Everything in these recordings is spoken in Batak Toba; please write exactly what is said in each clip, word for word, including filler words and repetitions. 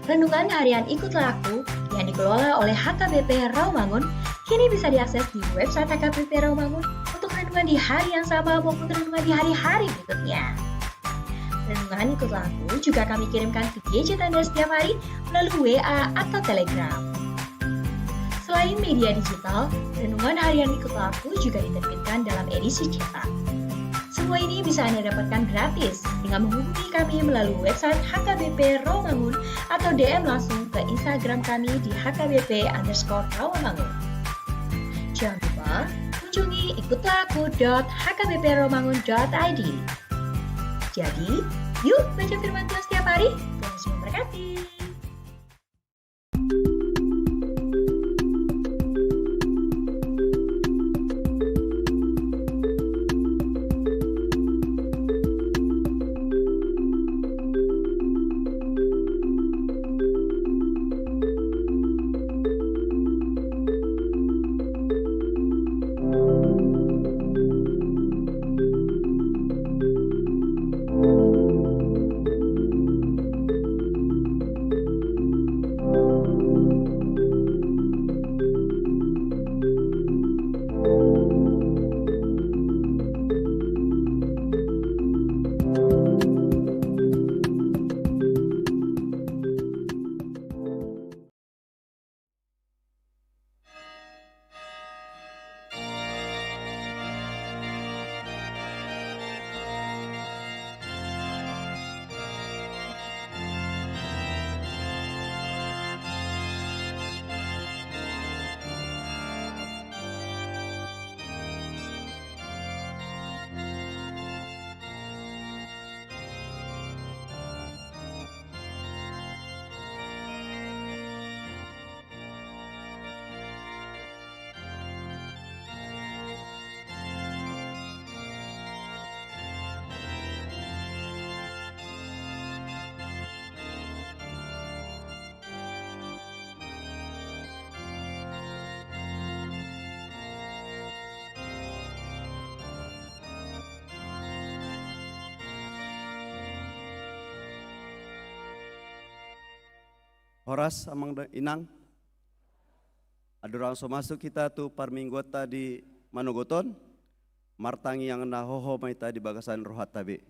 Renungan harian Ikutlah Aku yang dikelola oleh H K B P Rawamangun kini bisa diakses di website H K B P Rawamangun untuk renungan di hari yang sama maupun renungan di hari-hari berikutnya. Renungan Ikutlah Aku juga kami kirimkan ke gadget Anda setiap hari melalui W A atau Telegram. Selain media digital, renungan harian Ikutlah Aku juga diterbitkan dalam edisi cetak. Semua ini bisa Anda dapatkan gratis dengan menghubungi kami melalui website H K B P Rawamangun atau D M langsung ke Instagram kami di H K B P underscore Rawamangun. Jangan lupa kunjungi ikutlah aku dot H K B P rawamangun dot I D. Jadi, yuk baca firman Tuhan setiap hari. Tuhan Yesus memberkati. Horas, Amang da-, Inang. Andorang so masuk hita tu parmingguonta di manogot on, martangiang na hohom ma hita di bagasan rohanta be.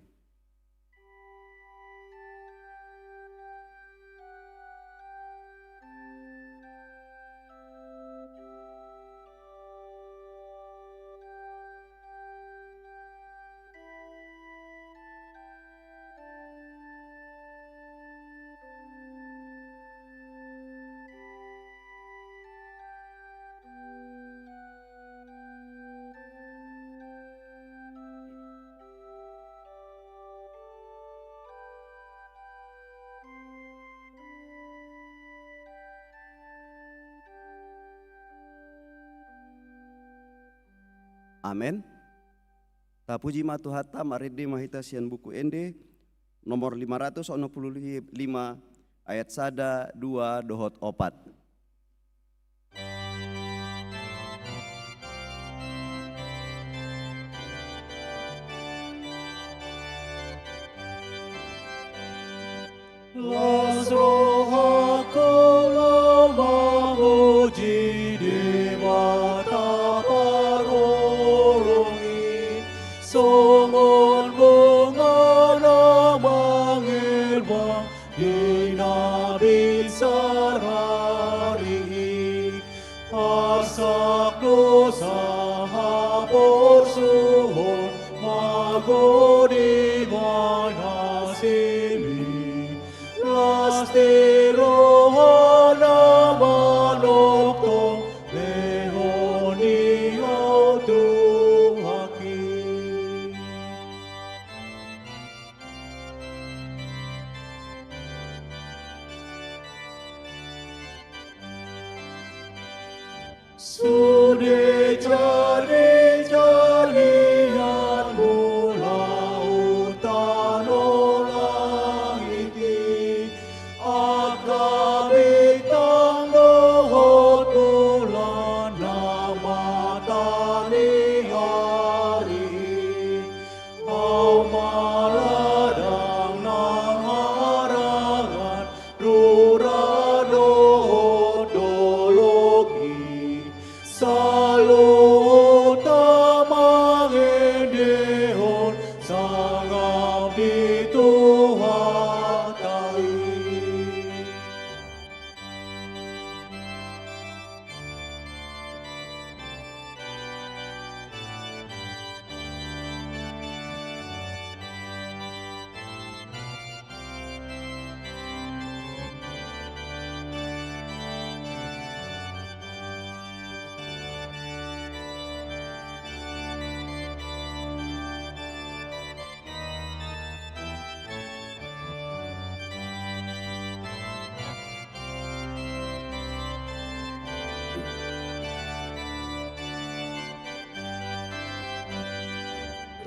Amen. Tapuji ma Tuhanta, marende ma hita sian Buku Ende nomor lima ratus onom pulu lima, ayat sada, dua, dohot opat. Las rohangku laho mamuji Debata parholong i, songon bunga na mangelbang di na binsar ari i. Arsak dosa haporsuhon magodang ma nasida i. Las di roha na manongtong, lehon ni Ho Tuhanki. Sude jadi jalianmu laho tano langit i, angka bintang dohot bulan na mata ni ari i. Au ma ladang na harangan, rura Dehon sangap di Tuhanta i.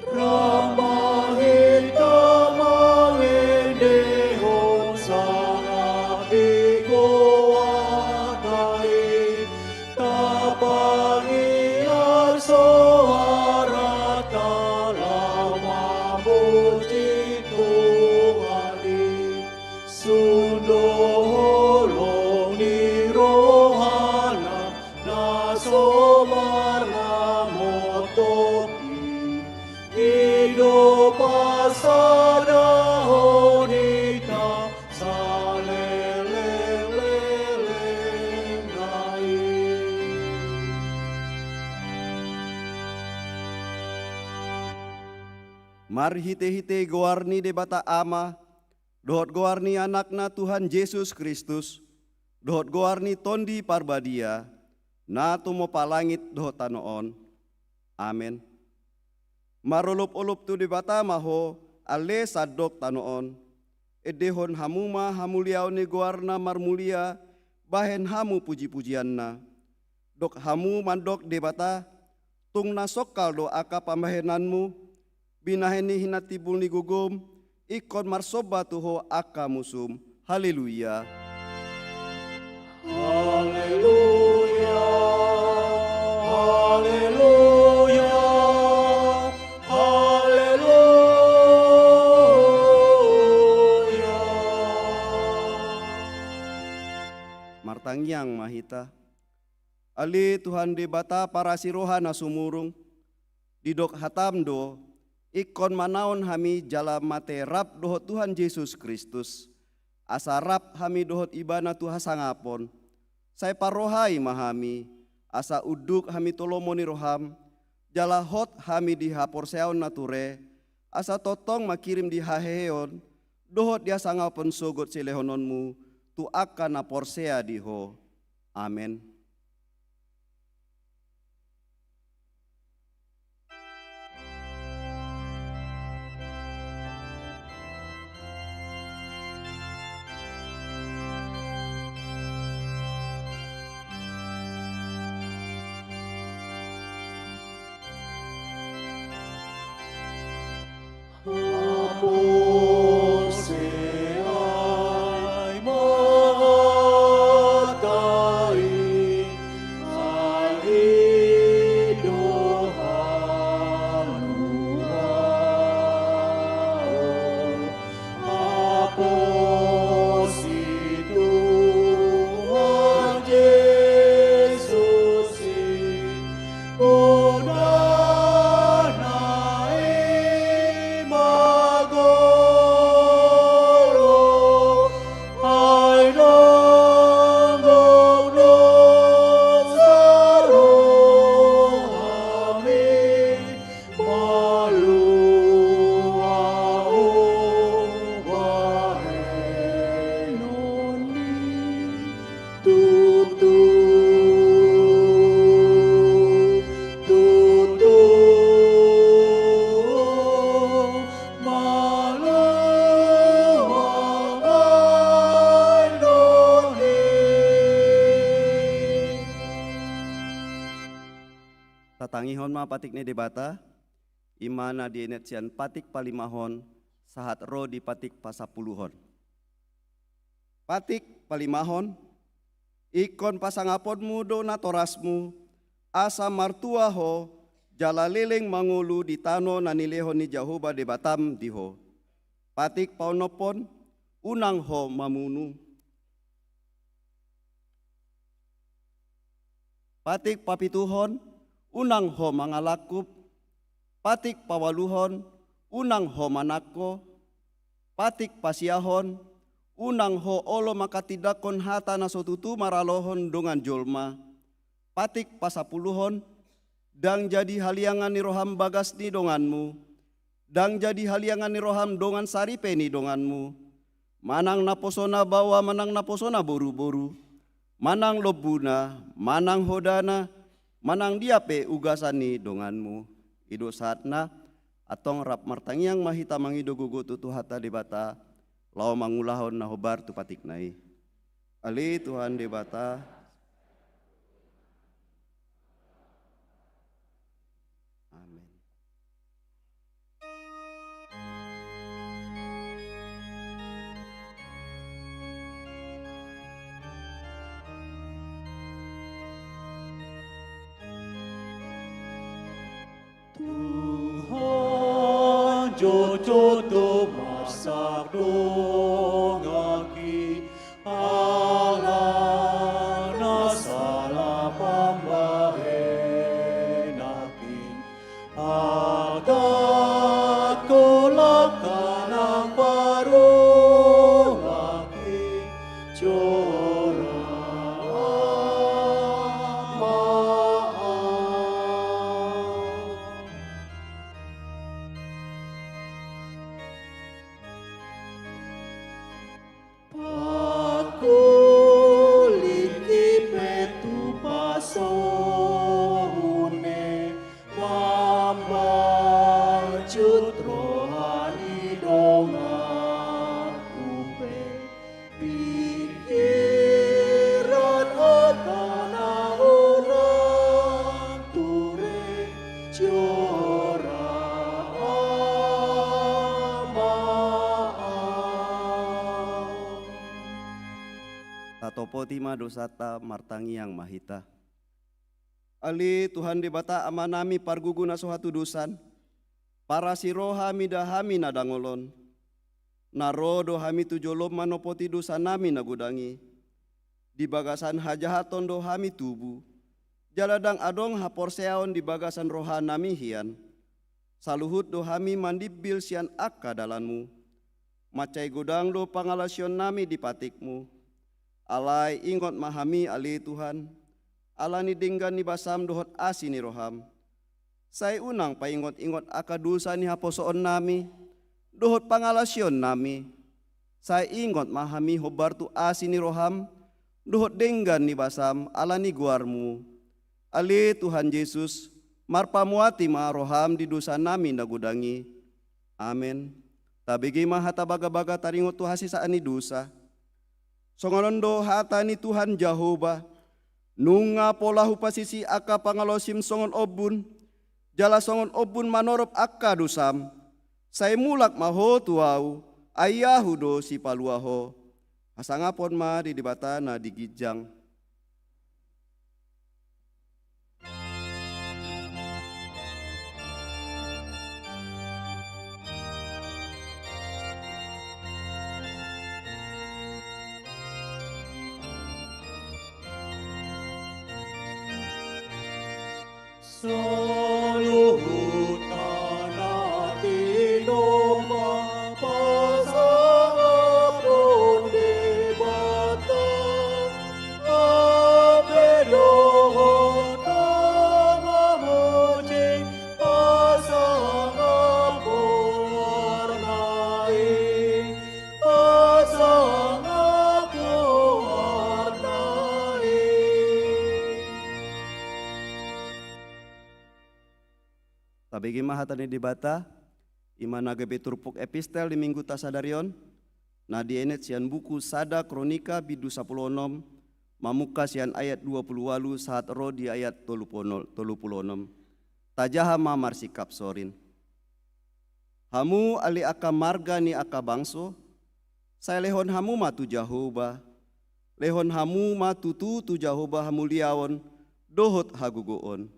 Rap ma hita mangendehon sangap di goarna i, tapangiar soaranta laho mamuji Tuhan i. Sun do holong ni rohana na so marnamot topi, i do pasadahon hita saleleng-lelengna i. Marhite-hite goar ni Debata Ama, dohot goar ni Anakna Tuhan Jesus Kristus, dohot goar ni Tondi Parbadia, na tumompa langit dohot tano on. Amen. Marolop-olop tu Debata ma ho, ale sandok tano on. Endehon hamu ma hamuliaon ni goarna marmulia, bahen hamu puji-pujianna. Dok hamu mandok Debata, tung na songkal do angka pambahenanmu, binahen ni hinantimbul ni gogom, ingkon marsomba tu ho angka musum. Haleluya. Haleluya. Haleluya. Haleluya. Martangiang ma hita. Ale Tuhan Debata parasi roha na sumurung, didok hatam do, ingkon manaon hami jala mate rap dohot Tuhan Jesus Kristus, asa rap hami dohot Ibana tu hasangapon. Sai parrohai ma hami, asa unduk hami tu lomo ni roham, jala hot hami di haporseaon na ture, asa tongtong mangkirim di haheheon, dohot di hasangapon sogot silehononmu, tu angka na porsea di ho. Amen. Tatangihon ma patik ni Debata, i ma na dienet sian patik palimahon, sahat ro di patik pasampuluhon. Patik palimahon, ingkon pasangaponmu do natorasmu, asa martua ho, jala leleng mangolu di tano na nilehon ni Jahowa Debatam di ho. Patik paonomhon, unang ho mamunu. Patik papituhon, unang ho mangalangkup. Patik paualuhon, unang ho manangko. Patik pasiahon, unang ho olo manghatindanghon hata na so tutu maralohon dongan jolma. Patik pasampuluhon, ndang jadi haliangan ni roham bagas ni donganmu, ndang jadi haliangan ni roham dongan saripe ni donganmu. Manang naposona baoa, manang naposona boruboru, manang lombuna, manang hodana, manang dia pe ugasan ni donganmu. I do sahatna. Antong rap martangiang ma hita mangido gogo tu Tuhanta Debata, laho mangulahon na hombar tu patikna i. Ale Tuhan Debata. Amen. Tuhan, jotjot do marsardonganki, ala na sala pambahenanki. Adat kolak tanang parulangki, jora ma au. Pangkulingki pe tu pasohune, mambacut roha ni donganku pe, pingkiran hata na unang ture, jora ma au. Tatopoti ma dosanta, martangiang ma hita. Ale Tuhan Debata Amanami pargugu na so hatudosan, parasi roha mida hami na dangol on. Na ro do hami tu jolom manopoti dosanami na godang i. Di bagasan hajahaton do hami tubu, jala ndang adong haporseaon di bagasan rohanami hian. Saluhut do hami mandimbil sian angka dalanmu. Mansai godang do pangalaosionnami di patikmu. Alai ingot ma hami, ale Tuhan, ala ni denggan ni basam dohot asi ni roham. Sai unang paingot-ingot angka dosa ni haposoonnami dohot pangalaosionnami. Sai ingot ma hami hombar tu asi ni roham dohot denggan ni basam ala ni goarmu. Ale Tuhan Jesus, marpamuati ma roham di dosanami na godang i. Amen. Tabege ma hata bagabaga taringot tu hasesaan ni dosa. Songon on do hata ni Tuhan Jahowa: Nunga pola hupasisi angka pangalaosim songon ombun, jala songon ombun manorop angka dosam. Sai mulak ma ho tu Ahu, ai Ahu do sipalua ho. Hasangapon ma di Debata na di ginjang. Saluhutna na tinompa pasangaphon Debata, ape dohot na mamuji pasangaphon goarna i, pasangaphon goarna i. Tabege ma hata ni Debata, i ma na gabe turpuk epistel di mingguta sadari on, na dienet sian buku Sada Kronika bindu sampulu onom, mamungka sian ayat dua pulu ualu sahat ro di ayat tolu pulu onom, tolu pulu onom. Tajaha ma marsingkap sorin. Hamu ale angka marga ni angka bangso, sai lehon hamu ma tu Jahowa, lehon hamu ma tutu tu Jahowa hamuliaon dohot hagogoon.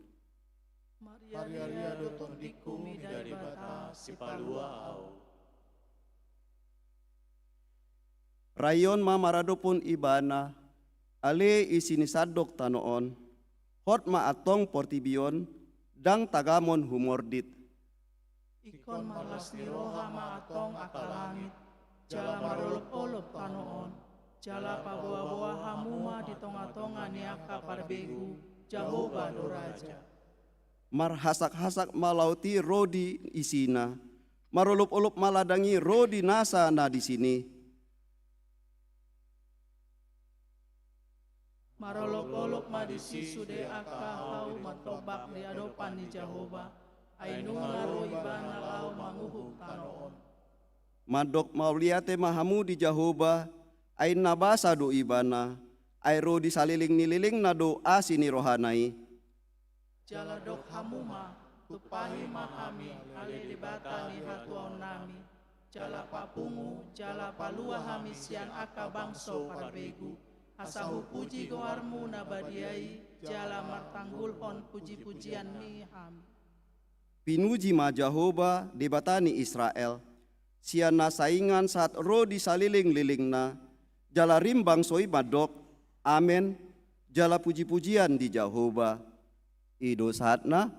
Marriaria do tondingku mida Debata sipalua ahu. Rayon ma maradophon Ibana, ale isi ni sandok tano on. Hot ma antong portibi on, ndang tagamon humordit. Ingkon marlas ni roha ma antong angka langit, jala marolopolop tano on, jala paboaboa hamu ma di tongatonga ni angka parbegu, Jahowa do raja. Marhasakhasak ma laut i ro di isina, marolopolop ma ladang i ro di nasa na disini. Marolopolop ma disi sude angka hau mantombak di adopan ni Jahowa, ai nunga ro ibana laho manguhum tano on. Mandok mauliate ma hamu di Jahowa, ai na basa do ibana, ai ro di saleleng ni lelengna do asi ni rohana i. Jala dok hamu ma, tumpahi ma hami, ale Debata ni hatuaonnami, jala papungu, jala palua hami sian angka bangso parbegu, asa hupuji goarmu na badia i, jala martanggulhon pujipujianmi hami. Pinuji ma Jahowa, Debata ni Israel, sian na saingan sahat ro di saleleng lelengna, jala rim bangso i mandok, Amen, jala pujipujian di Jahowa. I do sahatna,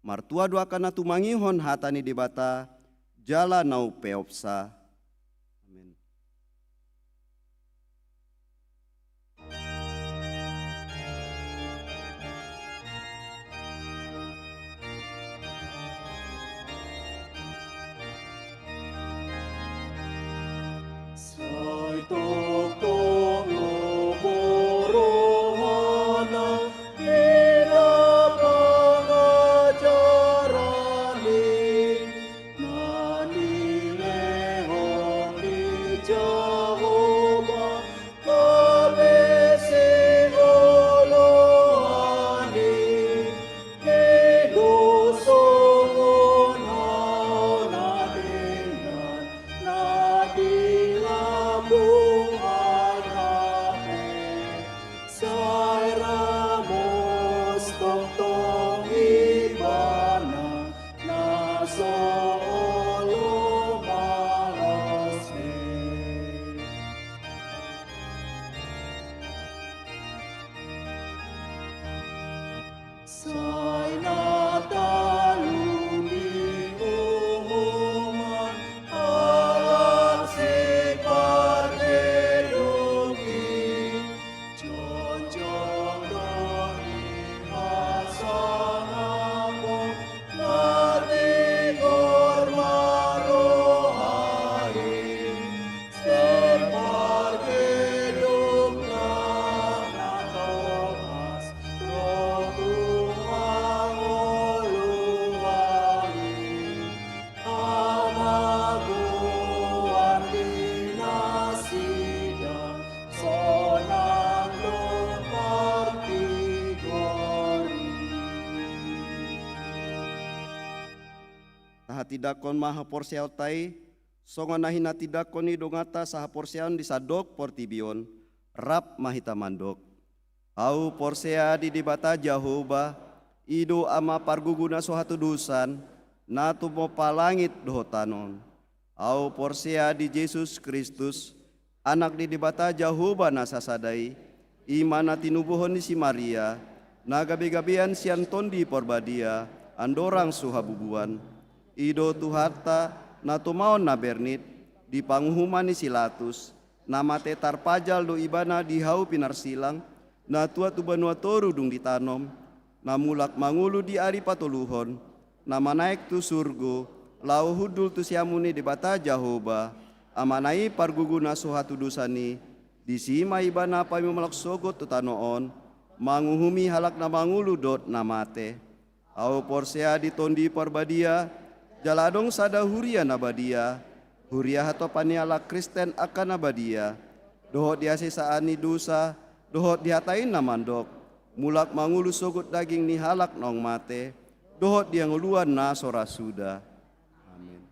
martua do angka na tumangihon hata ni Debata, jala na umpeopsa. Amen. Sai tongtong lomo rohana, ida pangajaran i, na nilehon ni Jahowa, gabe sioloan i. I do songon hau na denggan na di lambung Arame, sai ramos tongtong ibana na so olo malas be. Sai na talu ni uhuman halak sipargeduk i, jongjong do i hasangapon na tigor ma roha i. Sipargedukna na tobas ro tu hangoluan i, hamagoan di nasida sonang do partigor i. Tahatindangkon ma haporseaonta i, songon na hinatindangkon ni donganta sahaporseaon di sandok portibi on, rap ma hita mandok. Ahu porsea di Debata Jahowa, i do Ama pargugu na so hatudosan, na tumompa langit dohot tano on. Ahu porsea di Jesus Kristus, Anak ni Debata Jahowa na sasada i, i ma na tinubuhon ni si Maria, na gabegabean sian Tondi Parbadia, andorang so habubuan. I do Tuhanta, na tumaon na bernit, di panguhuman ni si Latus, na mate tarpajal do ibana di hau pinarsilang, na tuat tu banua toru dung ditanom, na mulak mangolu di ari patoluhon, na manaek tu surgo, laho hundul tu siamun ni Debata Jahowa, Amana i pargugu na so hatudosan i, disi ma ibana paimamolak sogot tu tano on, manguhumi halak na mangolu dohot na mate. Ahu porsea di Tondi Parbadia, jala adong sada huria na badia, huria hatopan ni halak Kristen angka na badia, dohot di hasesaan ni dosa, dohot di hata i na mandok, mulak mangolu sogot daging ni halak naung mate, dohot di hangoluan na so ra suda. Amen.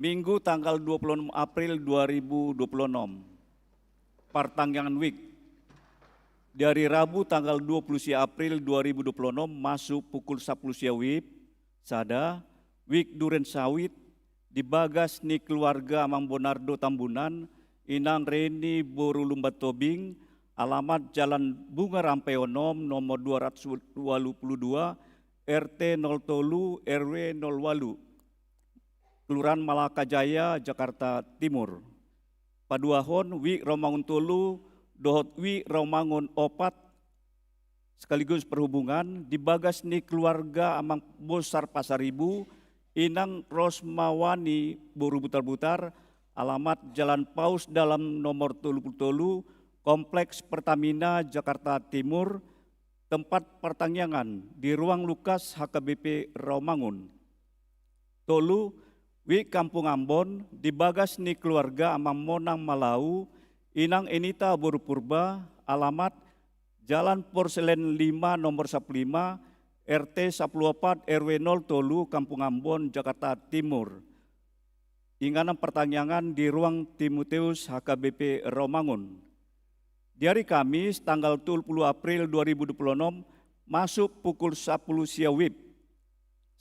Minggu tanggal dua puluh enam April dua ribu dua puluh enam. Partangiangan WIK. Di hari Rabu tanggal dua puluh sia April dua ribu dua puluh enam masuk pukul sapuluh sia WIB, sada, WIK Duren Sawit, di bagas ni keluarga Amang Bonardo Tambunan, Inang Reni boru Lumban Tobing, alamat Jalan Bunga Rampai onom, nomor dua ratus walu pulu dua, R T nol tolu, R W nol walu, Kelurahan Malaka Jaya, Jakarta Timur. Paduahon, WIK Rawamangun tolu dohot WIK Rawamangun opat, sekaligus perhubungan, di bagas ni keluarga Amang Bosar Pasaribu, Inang Rosmawani boru Butarbutar, alamat Jalan Paus Dalam nomor tolu pulu tolu, Kompleks Pertamina, Jakarta Timur, tempat partangiangan di Ruang Lukas H K B P Rawamangun. Tolu, WIK Kampung Ambon, di bagas ni keluarga Amang Monang Malau, Inang Enita boru Purba, alamat Jalan Porselen lima nomor sapuluh lima, R T sapuluh opat, R W nol tolu, Kampung Ambon, Jakarta Timur. Inganan partangiangan di Ruang Timotius H K B P Rawamangun. Di hari Kamis, tanggal tolu pulu April dua ribu dua pulu onom, masuk pukul sapuluh sia WIB,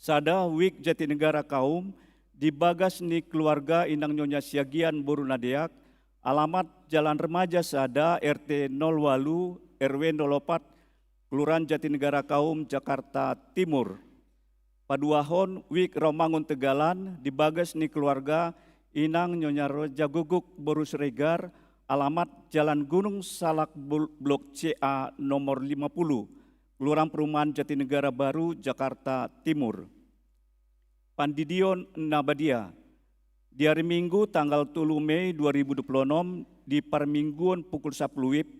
sada, WIK Jatinegara Kaum, di bagas ni keluarga Inang Nyonya Siagian boru Nadeak, alamat Jalan Remaja sada, R T nol walu, R W nol opat, Kelurahan Jatinegara Kaum, Jakarta Timur. Paduahon, WIK Rawamangun Tegalan, di bagas ni keluarga Inang Nyonya Raja Guguk boru Siregar, alamat Jalan Gunung Salak Bul-, Blok C A nomor lima puluh, Kelurahan Perumahan Jatinegara Baru, Jakarta Timur. Pandidion na badia. Di hari Minggu tanggal tolu Mei dua ribu dua pulu onom, di parmingguon pukul sapuluh WIB,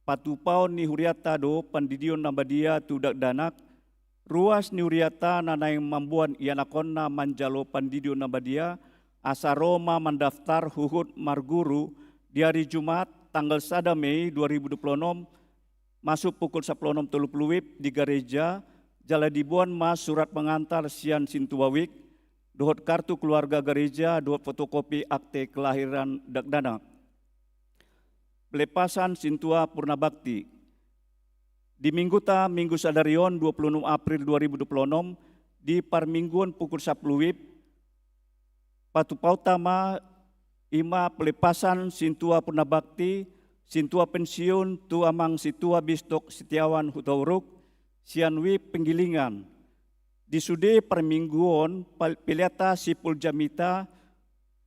patupaon ni hurianta do pandidion na badia tu dakdanak, ruas ni hurianta na naeng mamboan ianakhonna manjalo pandidion na badia, asa ro ma mandaftar huhut marguru di hari Jumat tanggal sada Mei dua ribu dua pulu onom, masuk pukul sapuluh onom tolu pulu WIB di gareja, jala diboan ma surat pengantar sian sintua WIK, dohot kartu keluarga gareja, dohot fotokopi akte kelahiran dakdanak. Pelepasan sintua Purnabakti. Di mingguta, Minggu sadari on, dua puluh enam April dua ribu dua puluh enam, di parmingguon pukul sapuluh WIB, patupaonta ma i ma pelepasan sintua Purnabakti, sintua pensiun tu Amang Situa Bistok Setiawan Hutauruk, sian WIB Penggilingan. Di sude parmingguon, pal-, peleanta Sipul Jamita,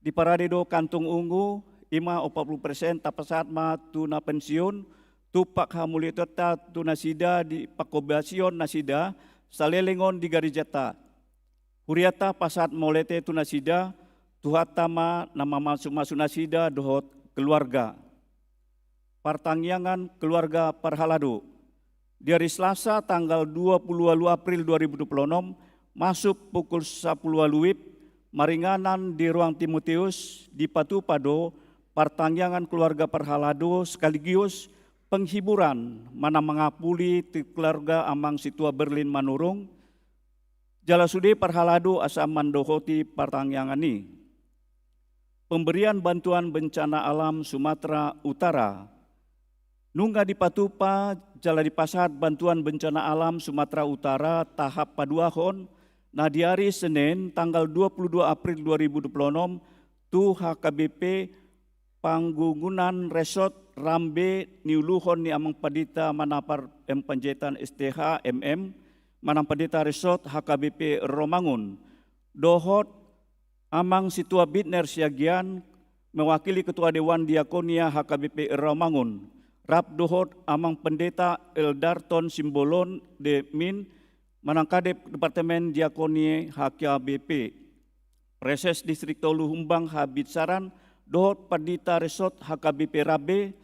diparade do kantung ungu, i ma opat pulu persen tapasahat ma tu na pensiun, tumpak hamuliateonta tu nasida di panghobasion nasida, saleleng on di garejanta. Hurianta pasahat mauliate tu nasida, Tuhanta ma na mamasumasu nasida dohot keluarga. Partangiangan keluarga parhalado. Di hari Selasa tanggal dua puluh walu April dua ribu dua puluh enam, masuk pukul sapuluh walu WIB, maringanan di Ruang Timotius, dipatupa do partangiangan keluarga parhalado sekaligus penghiburan manang mangapuli tu keluarga Amang Situa Berlin Manurung, jala sude parhalado asa mandohoti partangiangan i. Pemberian bantuan bencana alam Sumatera Utara. Nunga dipatupa jala dipasahat bantuan bencana alam Sumatera Utara tahap paduahon, na di hari Senin tanggal dua puluh dua April dua ribu dua puluh enam, tu H K B P Panggungunan Resort Rambe niuluhon ni Amang Pandita Manapar M Panjaitan S T H, M M, manang Pandita Resort H K B P Rawamangun, dohot Amang Situa Bitner Siagian, mewakili Ketua Dewan Diakonia H K B P Rawamangun, rap dohot Amang Pendeta Eldarton Simbolon, Demin, manang Kadep Departemen Diakonia H K B P, Praeses Distrik Tolu Humbang Habinsaran, dohot Pandita Resort H K B P Rambe,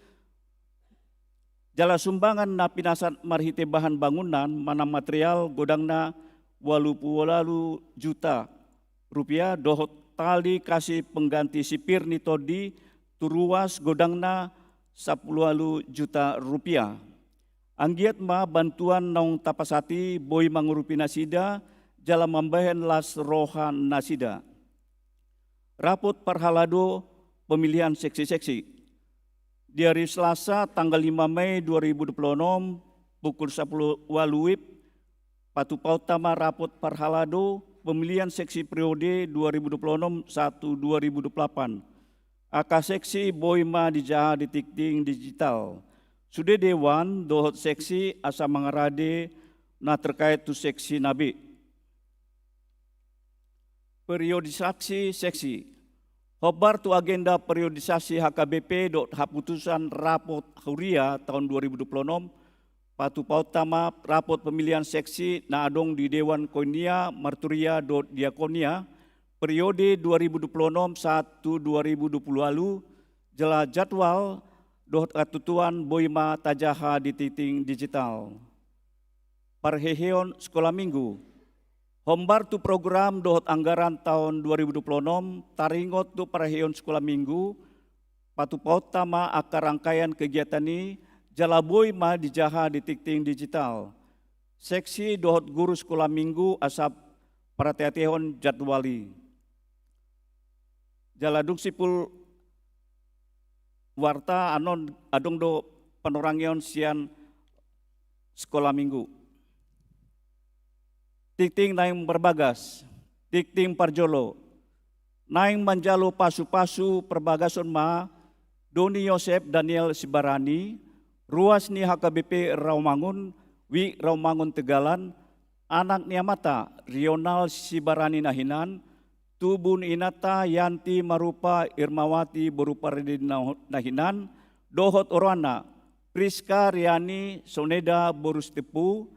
jala sumbangan na pinasahat marhite bahan bangunan manang material godangna walu pulu walu juta rupiah, dohot tali kasi pengganti sipir ni tondi tu ruas godangna sapuluh walu juta rupiah. Anggiat ma bantuan naung tapasahat i boi mangurupi nasida, jala mambahen las roha nasida. Rapot parhalado pemilihan seksi-seksi. Di ari Selasa tanggal lima Mei dua ribu dua puluh enam pukul sapuluh walu wib, patupaonta ma rapot parhalado pemilihan seksi periode dua ribu dua puluh enam satu dua ribu dua puluh delapan. Angka seksi boi ma dijaha di tingting digital. Sude dewan dohot seksi asa mangarade na terkait tu seksi na be. Periodisasi seksi. Hombar tu agenda periodisasi H K B P dohot haputusan rapot huria tahun dua ribu dua puluh enam, patupaonta ma rapot pemilihan seksi na adong di Dewan Koinonia, Marturia dohot Diakonia, periode dua ribu dua puluh enam satu dua ribu dua puluh walu, jala jadwal dohot hatutuan boi ma tajaha di tingting digital. Parheheon sekolah minggu. Hombar tu program dohot anggaran tahun dua ribu dua puluh enam, taringot tu parheheon sekolah minggu, patupaonta ma angka rangkaian kegiatan i, jala boi ma dijaha di tingting digital. Seksi dohot guru sekolah minggu asa parhateatehon jadwal i. Jala dung simpul warta annon adong do panorangion sian sekolah minggu. Tingting naeng marbagas, tingting parjolo. Naeng manjalo pasu-pasu parbagason ma Doni Yosep Daniel Sibarani, ruas ni H K B P Rawamangun, Wik Rawamangun Tegalan, anak ni amanta Rional Sibarani na hinan, tubu ni inanta Yanti Marupa Irmawati boru Paredi na, na hinan, dohot oroanna Priska Riani Soneda boru Sitepu,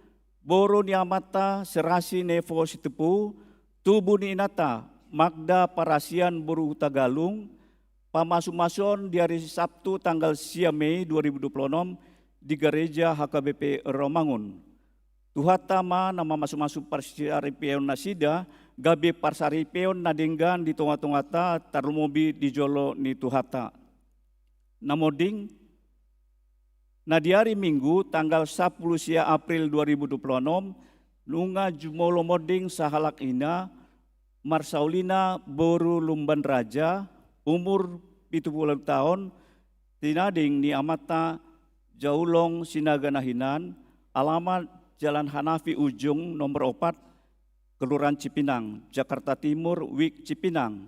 boru ni amanta Serasi Nevo Sitepu, tubu ni inanta Magda Parasian boru Hutagalung, pamasu-masuon di ari Sabtu tanggal sia Mei dua ribu dua puluh enam di Gareja H K B P Rawamangun. Tuhanta ma na mamasu-masu parsaripeon nasida, gabe parsaripeon na denggan di tonga-tonganta, tarlumobi di jolo ni Tuhanta. Na monding, na di ari Minggu tanggal sapuluh sia April dua ribu dua puluh enam, nunga jumolo monding sahalak ina, Marsaulina boru Lumban Raja, umur pitu pulu taon, tinading ni amanta Jaulong Sinaga na hinan, alamat Jalan Hanafi Ujung nomor opat, Kelurahan Cipinang, Jakarta Timur, Wik Cipinang.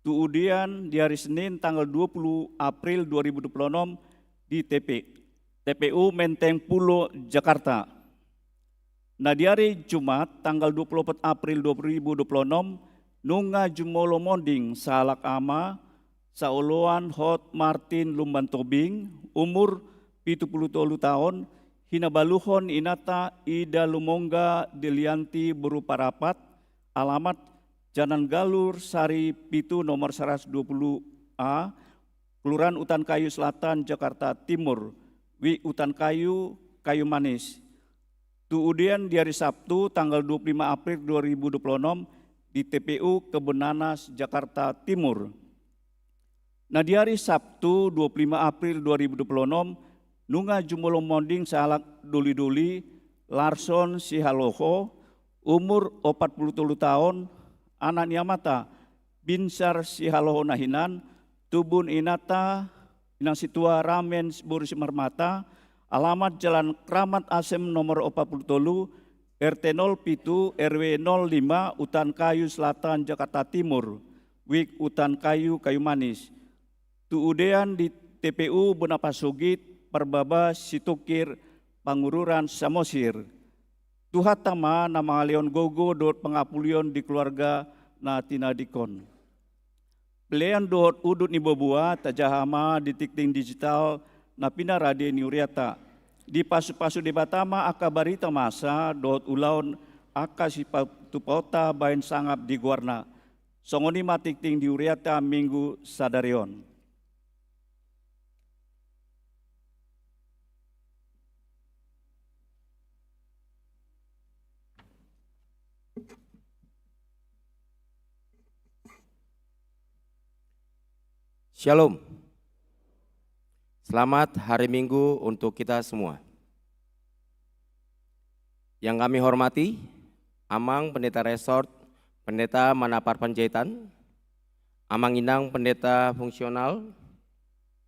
Tu udian di ari Senin tanggal dua puluh April dua ribu dua puluh enam di T P, T P U Menteng Pulo, Jakarta. Na di ari Jumat tanggal dua puluh opat April dua ribu dua puluh enam, nunga jumolo monding sahalak ama, saoloan Hot Martin Lumban Tobing, umur pitu pulu tolu taon, hinabaluhon inanta Ida Lumongga Delianti boru Parapat, alamat Jalan Galur Sari pitu nomor saratus dua pulu A, Kelurahan Utan Kayu Selatan, Jakarta Timur, Wik Utan Kayu, Kayu Manis. Tu udian di ari Sabtu tanggal dua puluh lima April dua ribu dua puluh enam di T P U Kebun Nanas, Jakarta Timur. Na di ari Sabtu dua puluh lima April dua ribu dua puluh enam, nunga jumolo monding sahalak doli-doli Larson Sihaloho, umur opat pulu tolu taon, anak ni amanta Binsar Sihaloho na hinan, tubu ni inanta Inang Situa Ramen boru Simarmata, alamat Jalan Kramat Asem nomor opat pulu tolu, R T nol pitu, R W nol lima, Utan Kayu Selatan, Jakarta Timur, Wik Utan Kayu, Kayu Manis. Tu udian di T P U Bona Pasogit, Parbaba Situngkir, Pangururan, Samosir. Tuhanta ma na mangalehon gogo dohot pangapulion di keluarga na tinadingkon. Pelean dohot udut ni boboa tajaha ma di tingting digital na pinarade ni hurianta. Dipasu-pasu Debata ma angka barita masa dohot ulaon angka sipatupaonta bahen sangap di goarna. Songon i ma tingting di hurianta Minggu sadari on. Shalom. Selamat hari Minggu untuk kita semua. Yang kami hormati, Amang Pendeta Resort, Pendeta Manapar Panjaitan, Amang Inang Pendeta Fungsional,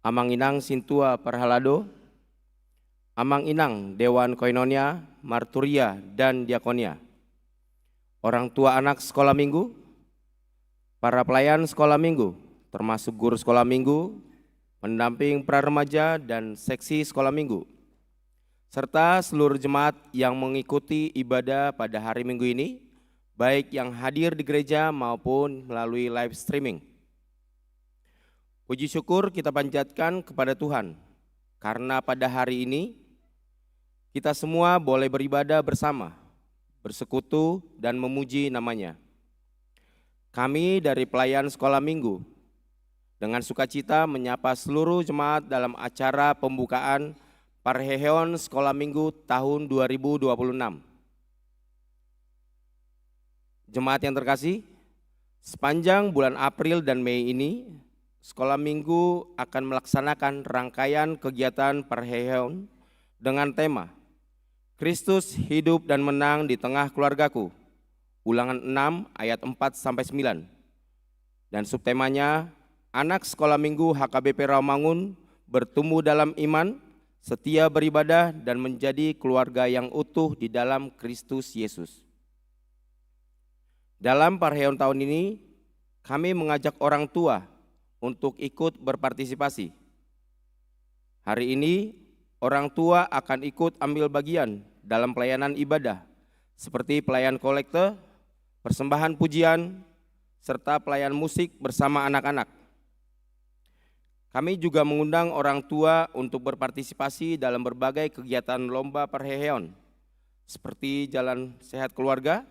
Amang Inang Sintua Parhalado, Amang Inang Dewan Koinonia, Marturia, dan Diakonia, orang tua anak sekolah minggu, para pelayan sekolah minggu, termasuk guru sekolah minggu, pendamping pra remaja, dan seksi sekolah minggu, serta seluruh jemaat yang mengikuti ibadah pada hari Minggu ini, baik yang hadir di gereja maupun melalui live streaming. Puji syukur kita panjatkan kepada Tuhan, karena pada hari ini kita semua boleh beribadah bersama, bersekutu, dan memuji nama-Nya. Kami dari pelayan sekolah minggu dengan sukacita menyapa seluruh jemaat dalam acara pembukaan parheheon sekolah minggu tahun dua ribu dua puluh enam. Jemaat yang terkasih, sepanjang bulan April dan Mei ini, sekolah minggu akan melaksanakan rangkaian kegiatan parheheon dengan tema Kristus hidup dan menang di tengah keluargaku, Ulangan enam ayat empat sampai sembilan. Dan subtemanya, anak sekolah minggu H K B P Rawamangun bertumbuh dalam iman, setia beribadah, dan menjadi keluarga yang utuh di dalam Kristus Yesus. Dalam parheheon tahun ini, kami mengajak orang tua untuk ikut berpartisipasi. Hari ini, orang tua akan ikut ambil bagian dalam pelayanan ibadah, seperti pelayan kolekte, persembahan pujian, serta pelayan musik bersama anak-anak. Kami juga mengundang orang tua untuk berpartisipasi dalam berbagai kegiatan lomba parheheon, seperti Jalan Sehat Keluarga,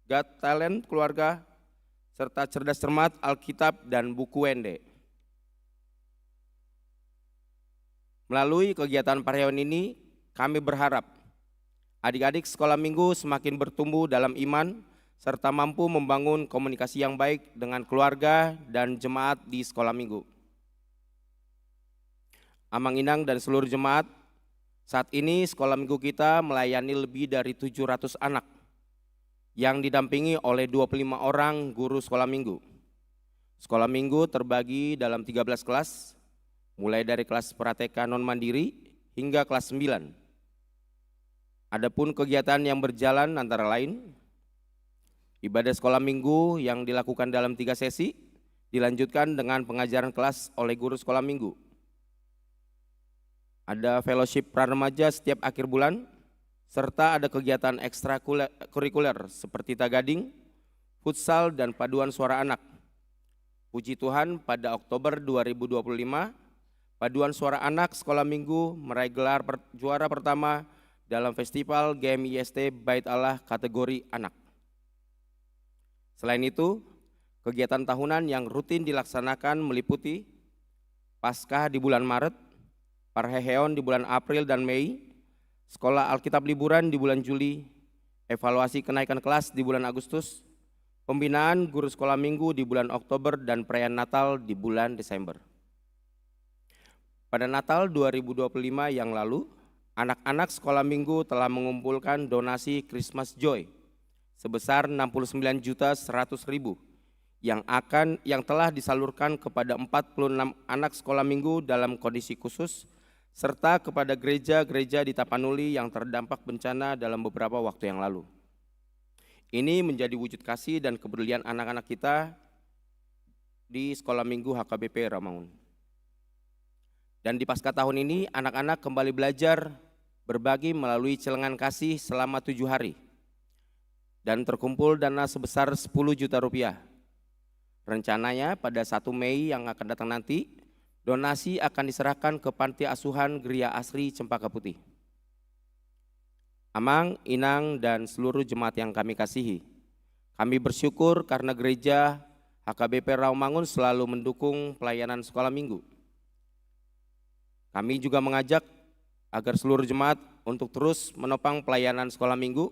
Got Talent Keluarga, serta Cerdas Cermat Alkitab dan Buku Ende. Melalui kegiatan parheheon ini, kami berharap adik-adik sekolah minggu semakin bertumbuh dalam iman serta mampu membangun komunikasi yang baik dengan keluarga dan jemaat di sekolah minggu. Amang Inang dan seluruh jemaat, saat ini sekolah minggu kita melayani lebih dari tujuh ratus anak yang didampingi oleh dua puluh lima orang guru sekolah minggu. Sekolah minggu terbagi dalam tiga belas kelas, mulai dari kelas pra-T K non mandiri hingga kelas sembilan. Adapun kegiatan yang berjalan antara lain, ibadah sekolah minggu yang dilakukan dalam tiga sesi, dilanjutkan dengan pengajaran kelas oleh guru sekolah minggu. Ada fellowship pra remaja setiap akhir bulan, serta ada kegiatan ekstrakurikuler seperti tagading, futsal, dan paduan suara anak. Puji Tuhan, pada Oktober dua ribu dua puluh lima, paduan suara anak sekolah minggu meraih gelar per-, juara pertama dalam Festival G M I S T Bait Allah kategori anak. Selain itu, kegiatan tahunan yang rutin dilaksanakan meliputi Paskah di bulan Maret, parheheon di bulan April dan Mei, sekolah Alkitab liburan di bulan Juli, evaluasi kenaikan kelas di bulan Agustus, pembinaan guru sekolah minggu di bulan Oktober, dan perayaan Natal di bulan Desember. Pada Natal dua ribu dua puluh lima yang lalu, anak-anak sekolah minggu telah mengumpulkan donasi Christmas Joy sebesar enam puluh sembilan juta seratus ribu yang akan, yang telah disalurkan kepada empat puluh enam anak sekolah minggu dalam kondisi khusus, serta kepada gereja-gereja di Tapanuli yang terdampak bencana dalam beberapa waktu yang lalu. Ini menjadi wujud kasih dan kepedulian anak-anak kita di Sekolah Minggu H K B P Rawamangun. Dan di Paskah tahun ini, anak-anak kembali belajar berbagi melalui celengan kasih selama tujuh hari. Dan terkumpul dana sebesar sepuluh juta rupiah. Rencananya, pada satu Mei yang akan datang nanti, donasi akan diserahkan ke Panti Asuhan Geria Asri Cempaka Putih. Amang, Inang, dan seluruh jemaat yang kami kasihi, kami bersyukur karena gereja H K B P Rawamangun selalu mendukung pelayanan sekolah minggu. Kami juga mengajak agar seluruh jemaat untuk terus menopang pelayanan sekolah minggu,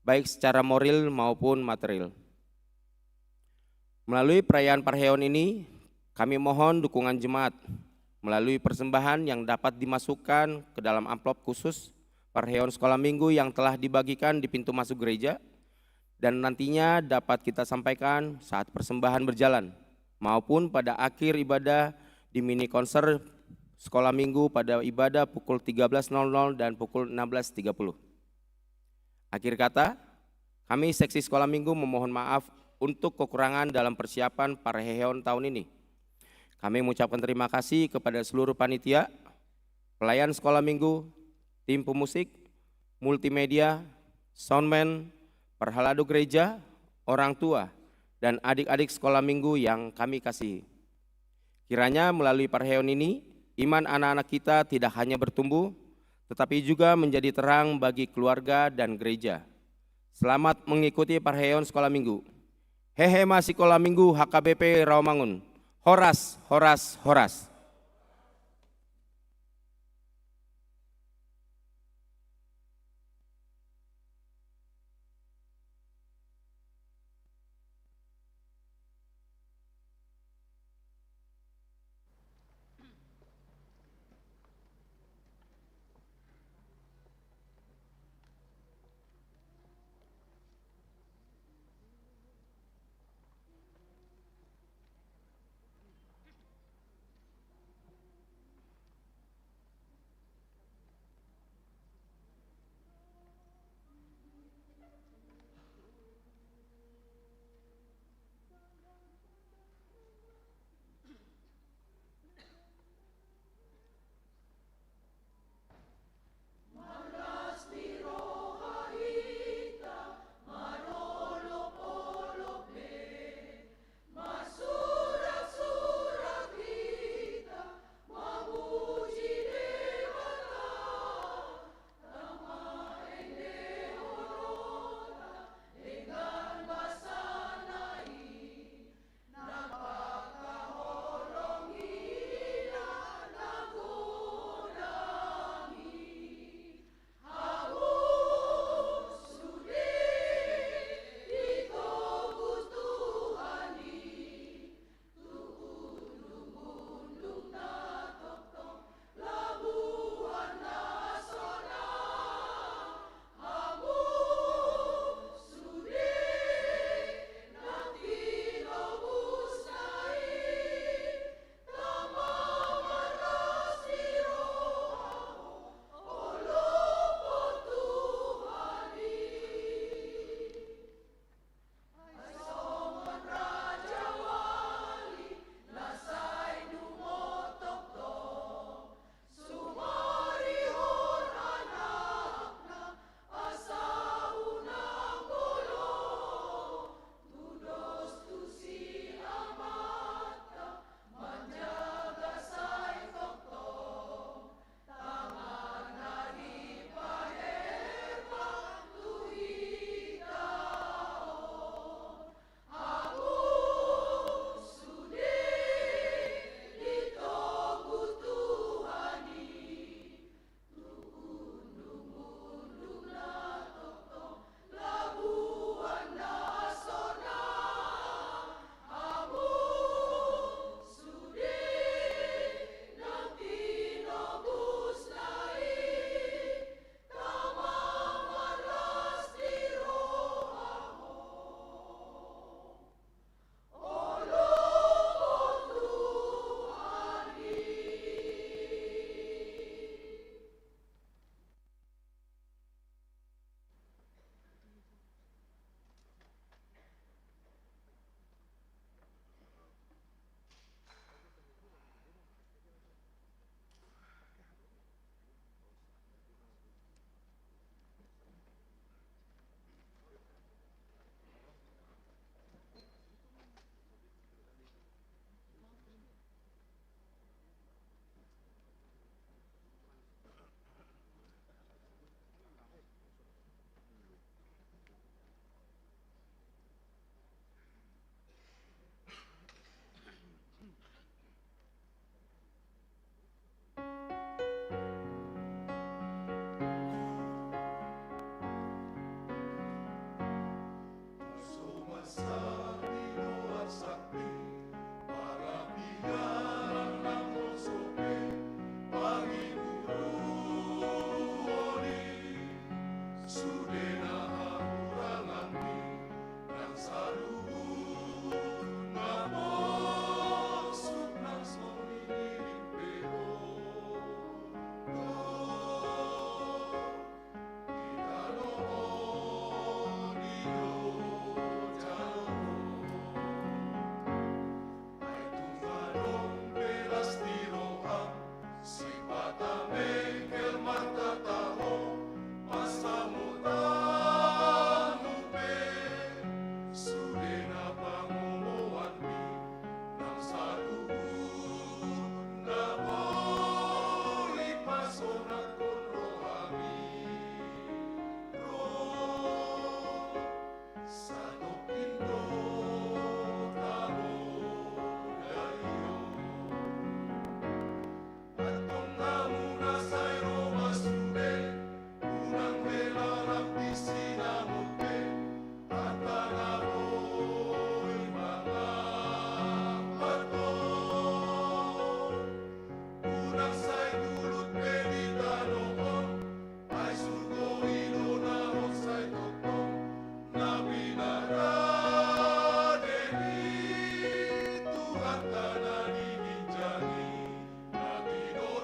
baik secara moral maupun material. Melalui perayaan parheheon ini, kami mohon dukungan jemaat melalui persembahan yang dapat dimasukkan ke dalam amplop khusus parheheon sekolah minggu yang telah dibagikan di pintu masuk gereja, dan nantinya dapat kita sampaikan saat persembahan berjalan. maupun pada akhir ibadah di mini konser sekolah minggu pada ibadah pukul tiga belas nol nol dan pukul enam belas tiga puluh. Akhir kata, kami seksi sekolah minggu memohon maaf untuk kekurangan dalam persiapan parheheon tahun ini. Kami mengucapkan terima kasih kepada seluruh panitia, pelayan sekolah minggu, tim pemusik, multimedia, soundman, parhalado gereja, orang tua, dan adik-adik sekolah minggu yang kami kasihi. Kiranya melalui parheheon ini, iman anak-anak kita tidak hanya bertumbuh, tetapi juga menjadi terang bagi keluarga dan gereja. Selamat mengikuti parheheon sekolah minggu. Hehe ma sikola minggu H K B P Rawamangun. Horas, horas, horas.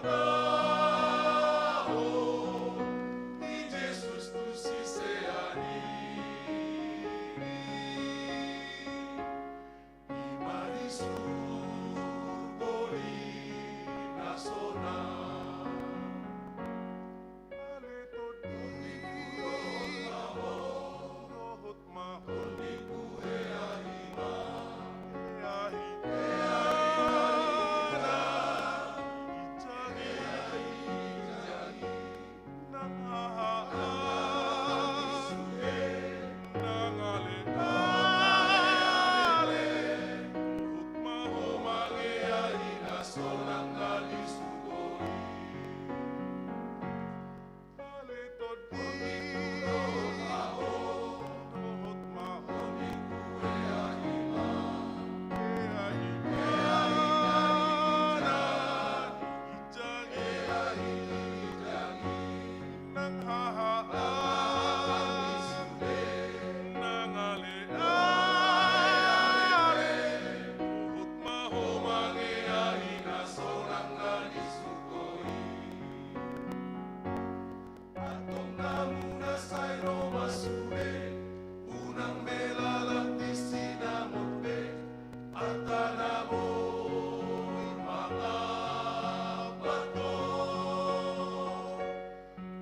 Laho di Jesus tu sisean i, i ma di surgo i na sonang. Ale Tondi, dohot ma ho. Dohot ma ho. Tondi, hea i ma. Hea i ma. Hea i ma. Ginjang i. Ginjang i. Nang haha. Nang ale. Nang ale. Dohot ma ho mangea i na sonang na di surgo i. Ale Tondi, dohot ma ho. Dohot ma ho. Hea i ma. Hea i ma. Ginjang i. Nang haha. Nang ale. Dohot ma ho mangea i na sonang na di surgo i. Antong na muna sai ro ma sude, unang be lalap di sinamot be, antong na boi mangambat ho.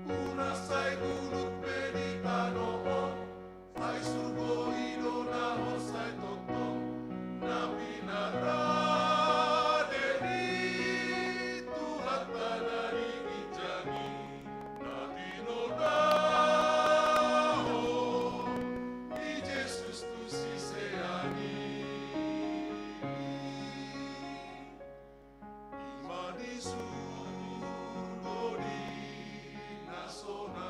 Unang sai gulut be di tano on, ai surgo i do na hot sai tongtong, na pinarade ni Tuhanta na di ginjang i, na tinondahon ni Jesus tu sisean i. I ma di surgo i na sonang.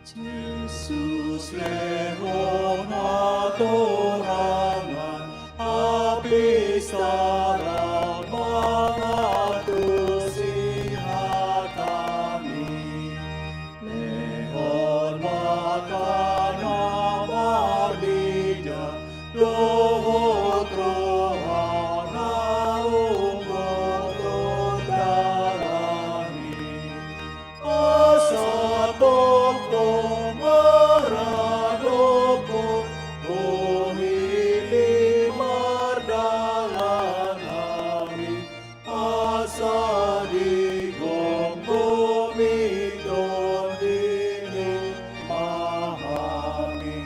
Jesus, lehon hatorangan, apistaran mangantusi hatami. Lehon ma angka na marbida dohot roha na umboto dalami. Asa tongtong maradophon bohi ni pardalan hami, asa digomgomi Tondi i ma hami.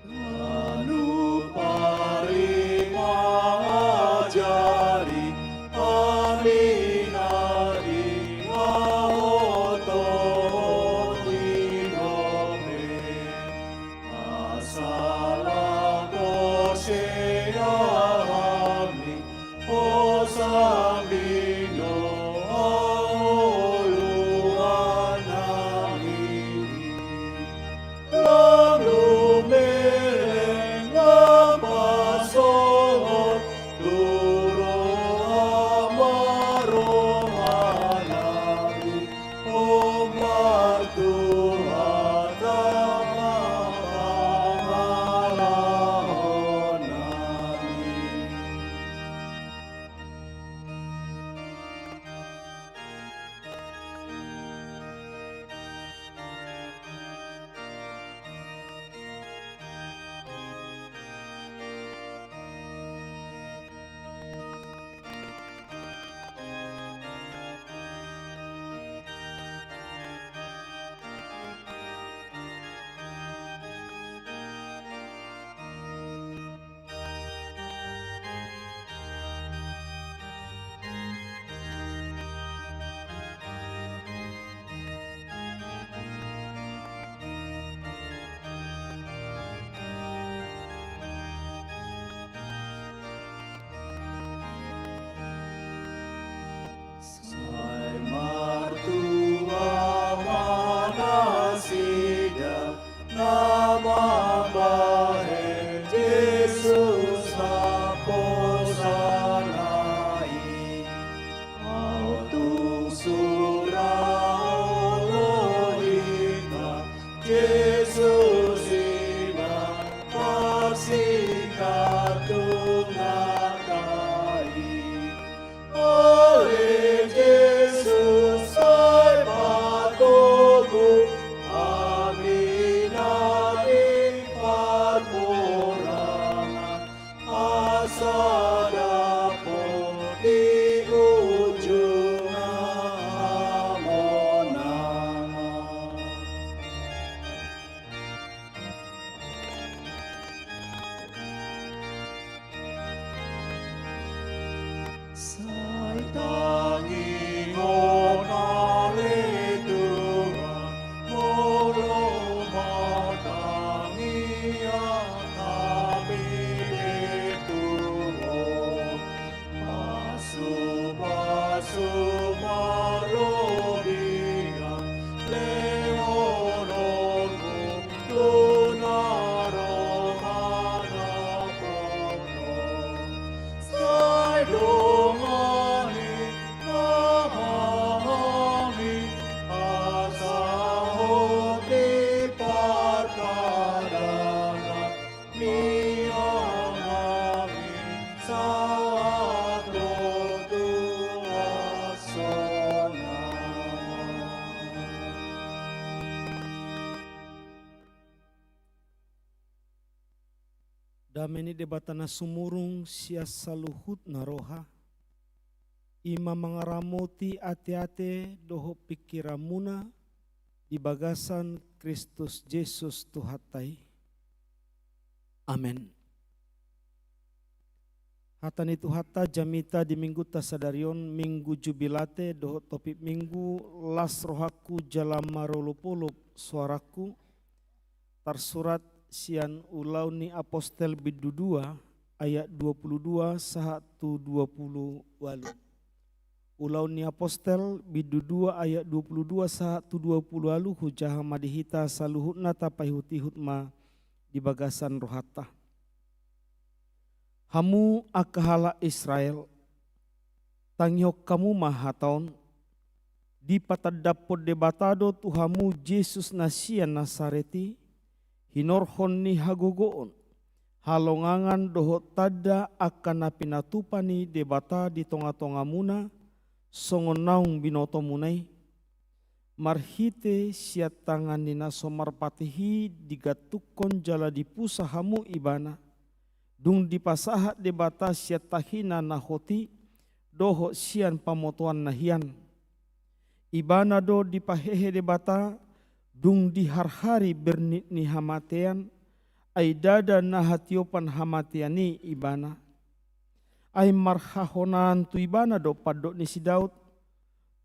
Anup ari mangajari hami na di haoto di dope. Jesus i ma parsingkat tu nata i. Oi Jesus, sai patogu hami na di parporangan, asa dapot di ujungna hamonangan. Sai tangihon ale Tuhan, molo martangiang hami be tu Ho. Pasupasu marlobihan lehononmu tu na ro mandapothon. Sai dongani ma hami asa hot di parpadanan, mian hami sahat ro tu hasonangan. Dame ni Debata na sumurung sian saluhutna roha, i ma mangaramoti ateate dohot pingkiranmuna di bagasan Kristus Jesus Tuhanta i. Amen. Hata ni Tuhanta jamita di minggunta sadari on, Minggu Jubilate dohot topik Minggu, las rohangku jala marolopolop suarangku, tarsurat sian Ulaon ni Apostel bindu dua ayat dua pulu dua sahat tu dua pulu ualu. Ulaon ni Apostel bindu dua ayat dua pulu dua sahat tu dua pulu ualu, hujaha ma di hita saluhutna, tapaihutihut ma di bagasan rohanta. Hamu angka halak Israel, tangihon hamu ma hata on: Dipatandahon Debata do tu hamu Jesus na sian Nasaret i, hinorhon ni hagogoon, halongangan dohot tanda angka na pinatupa ni Debata di tongatongamuna, songon naung binotomuna i. Marhite sian tangan ni na so marpatih i digantungkon jala dipusa hamu ibana, dung dipasahat Debata sian tahina na hot i dohot sian pamotoanna hian. Ibana do dipahehe Debata, dung diharhari bernit ni hamatean, ai ndada na hatiopan hamatean i ibana. Ai marhahonaan tu ibana do pandok ni si Daud: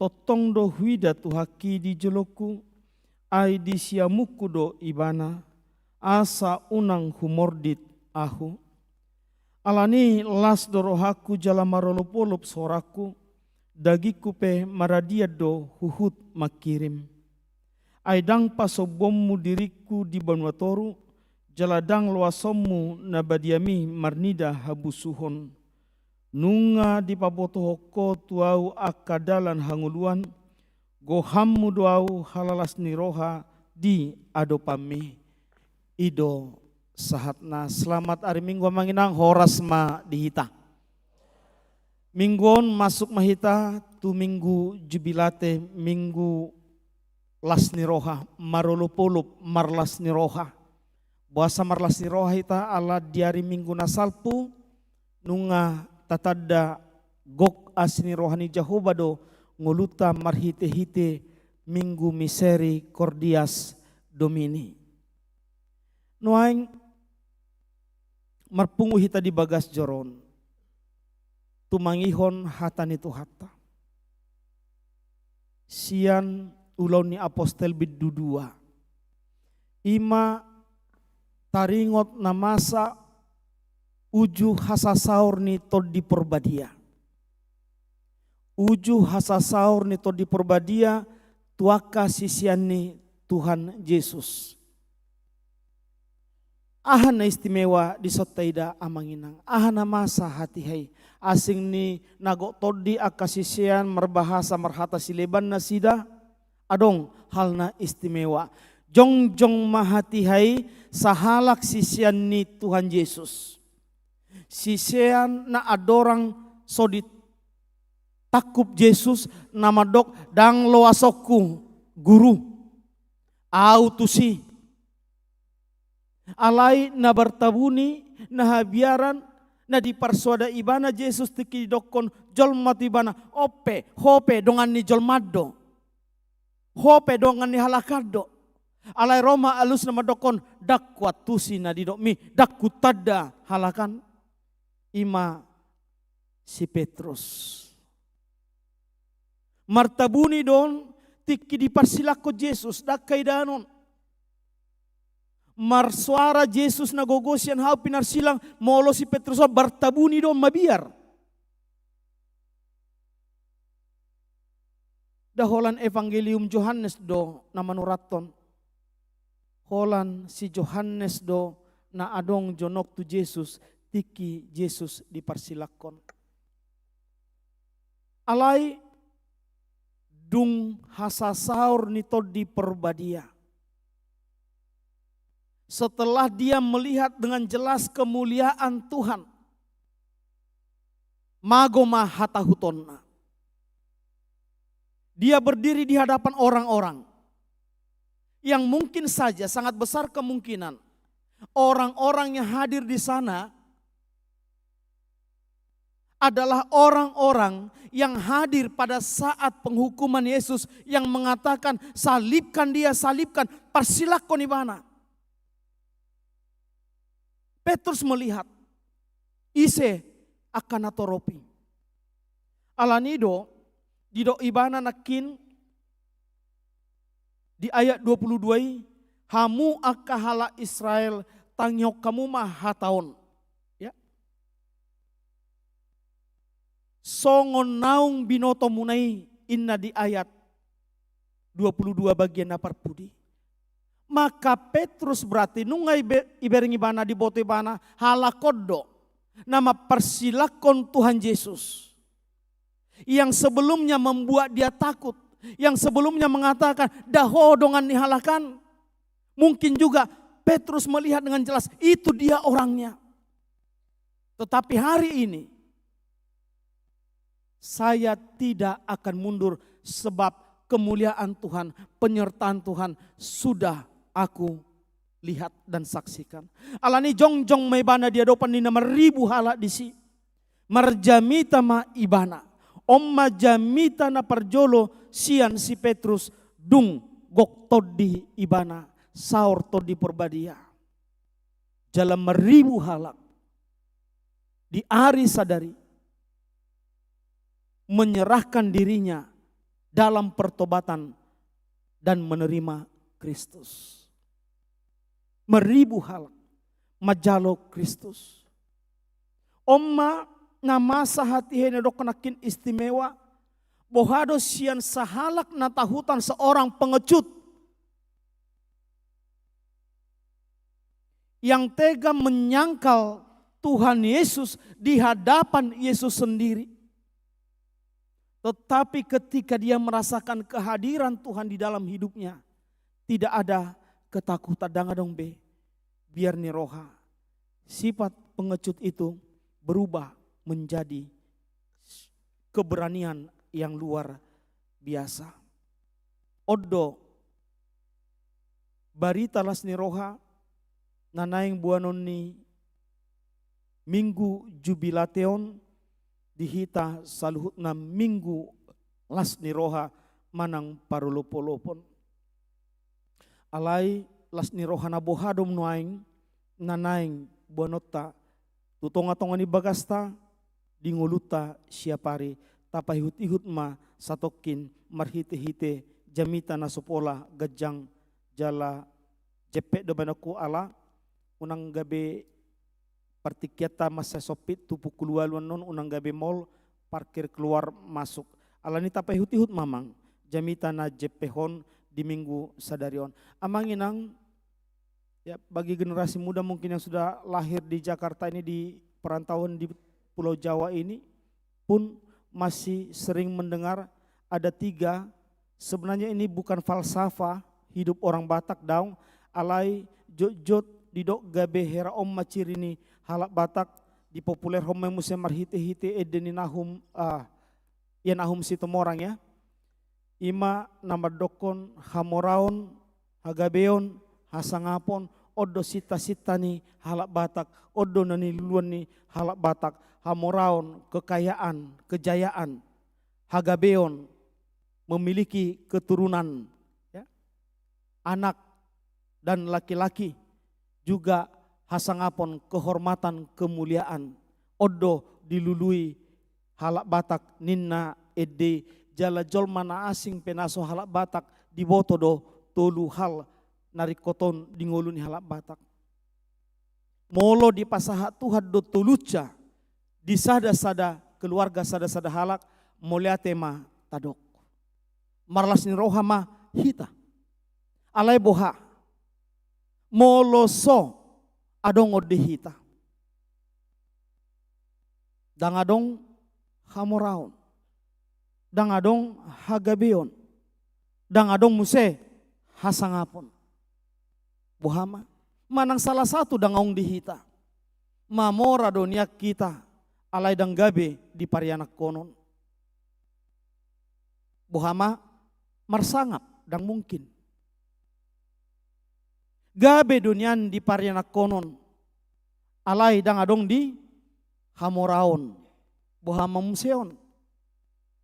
Tongtong do huida Tuhanki di jolongku, ai di siamunku do ibana, asa unang humordit ahu. Alani las do rohangku jala marolopolop sorangku, dagingku pe maradian do huhut mangkirim. Ai ndang pasombonmu diringku di banua toru, jala ndang loasonmu na badiami marnida habusuhon. Nunga dipabotohon Ho tu ahu angka dalan hangoluan, gohanmu do ahu halalas ni roha di adopanmi. I do sahatna. Selamat ari Minggu, Amang Inang, horas ma di hita. Minggu on masuk ma hita tu Minggu Jubilate, Minggu las ni roha, marolopolop, marlas ni roha. Boasa marlas ni roha hita? Ala di ari Minggu na salpu, nunga tatanda gok asi ni roha ni Jahowa do ngolunta marhitehite Minggu Misericordias Domini. Nuaeng marpungu hita di bagas joro on, tumangihon hata ni Tuhanta. Sian Ulaon ni Apostel bindu dua. I ma taringot na masa uju hasasaor ni Tondi Porbadia. Uju hasasaor ni Tondi Porbadia tu angka sisean ni Tuhan Jesus. Aha na istimewa dison taida, Amang Inang? Aha na masa hatiha i? Asing ni na gok tondi angka sisean, marbahasa, marhata sileban nasida, adong hal na istimewa. Jongjong ma hatiha i sahalak sisean ni Tuhan Jesus. Sisean na andorang so ditangkup Jesus, na mandok, "Ndang loasonku, Guru. Ahu tusi." Alai na martabuni, na habiaran, na diparsoada ibana Jesus tingki didokkon jolma tu ibana, "On pe, ho pe dongan ni jolma an do. Ho pe dongan ni halak an do." Alai ro ma alus na mandokkon, "Ndang huantusi na nidokmi, ndang hutanda halak an." I ma si Petrus. Martabuni do on tingki diparsilangkon Jesus, ndang haidanon. Marsoara Jesus na gogo sian hau pinarsilang, molo si Petrus on martabuni do on, mabiar. Nda holan Evangelium Johannes do na manurathon. Holan si Johannes do na adong jonok tu Jesus, tingki Jesus diparsilangkon. Alai dung hasasaor ni Tondi Porbadia, setelah dia melihat dengan jelas kemuliaan Tuhan, mago ma hatahutonna. Dia berdiri di hadapan orang-orang yang mungkin saja, sangat besar kemungkinan, orang-orang yang hadir di sana adalah orang-orang yang hadir pada saat penghukuman Yesus, yang mengatakan, "Salibkan dia, salibkan, parsilangkon ibana." Petrus melihat, ise angka na torop i. Alani do, didok ibana nangkin di ayat dua puluh dua i, "Hamu angka halak Israel, tangihon hamu ma hata on." Ya. "Songon naung binotomuna i," inna di ayat dua puluh dua bagian na parpudi. Maka Petrus berarti nunga ibe-, ibereng ibana, diboto ibana, halak on do na mamparsilangkon Tuhan Jesus. Yang sebelumnya membuat dia takut, yang sebelumnya mengatakan, "Nda ho dongan ni halak an." Mungkin juga Petrus melihat dengan jelas, itu dia orangnya. Tetapi hari ini, saya tidak akan mundur, sebab kemuliaan Tuhan, penyertaan Tuhan sudah aku lihat dan saksikan. Alani jongjong ma ibana di adopan ni na marribu halak disi. Marjamita ma ibana. On ma jamita na parjolo sian si Petrus, dung gok tondi ibana, saor Tondi Porbadia. Jala marribu halak di ari sadari menyerahkan dirinya dalam pertobatan dan menerima Kristus. Marribu halak manjalo Kristus. On ma na masa hatiha i na didok nangkin istimewa, boha do sian sahalak na tahutan, seorang pengecut yang tega menyangkal Tuhan Yesus di hadapan Yesus sendiri. Tetapi ketika dia merasakan kehadiran Tuhan di dalam hidupnya, tidak ada ketakutan, ndang adong be biar ni roha. Sifat pengecut itu berubah menjadi keberanian yang luar biasa. On do barita las ni roha na naeng boanon ni Minggu Jubilate on di hita saluhutna, minggu las ni roha manang parolopolopon. Alai las ni roha na boha do nuaeng na naeng boanonta tu tongatonga ni bagasta, di ngolunta siapari? Tapaihutihut ma satongkin marhitehite jamita na so pola ganjang jala jempek do baenonku, ala unang gabe partingkianta mansai sompit tu pukul ualu annon, unang gabe mol parkir keluar masuk. Alani tapaihutihut ma amang jamita na jempek on di minggu sadari on. Amang inang, ya, bagi generasi muda mungkin yang sudah lahir di Jakarta ini, di perantauan di Pulau Jawa ini pun masih sering mendengar ada tiga, sebenarnya ini bukan falsafah, hidup orang Batak daong, alai jotjot didok gabe hera on ma ciri ni halak Batak, dipopulerhon ma muse marhitehite ende ni Nahum, ah, ia Nahum Situmorang, ya. Ima na mandokkon hamoraon, hagabeon, hasangapon, on do sintasinta ni halak Batak, on do na niluluan ni halak Batak, hamoraon, kekayaan, kejayaan, hagabeon, memiliki keturunan, ya, anak dan laki-laki, juga hasangapon, kehormatan, kemuliaan. On do dilului halak Batak ninna ende i, jala jolma na asing pe na so halak Batak diboto do tolu hal na ringkot on di ngolu ni halak Batak. Molo dipasahat Tuhan do tolunsa di sada-sada keluarga, sada-sada halak, mauliate ma tadok. Marlas ni roha ma hita. Alai boha, molo so adong on di hita, ndang adong hamoraon, ndang adong hagabeon, ndang adong muse hasangapon. Boha ma? Manang salah satu ndang adong di hita. Mamora do nian hita, alai ndang gabe di parianakkonon. Boha ma? Marsangap, ndang mungkin. Gabe do nian di parianakkonon, alai ndang adong di hamoraon. Boha ma muse on?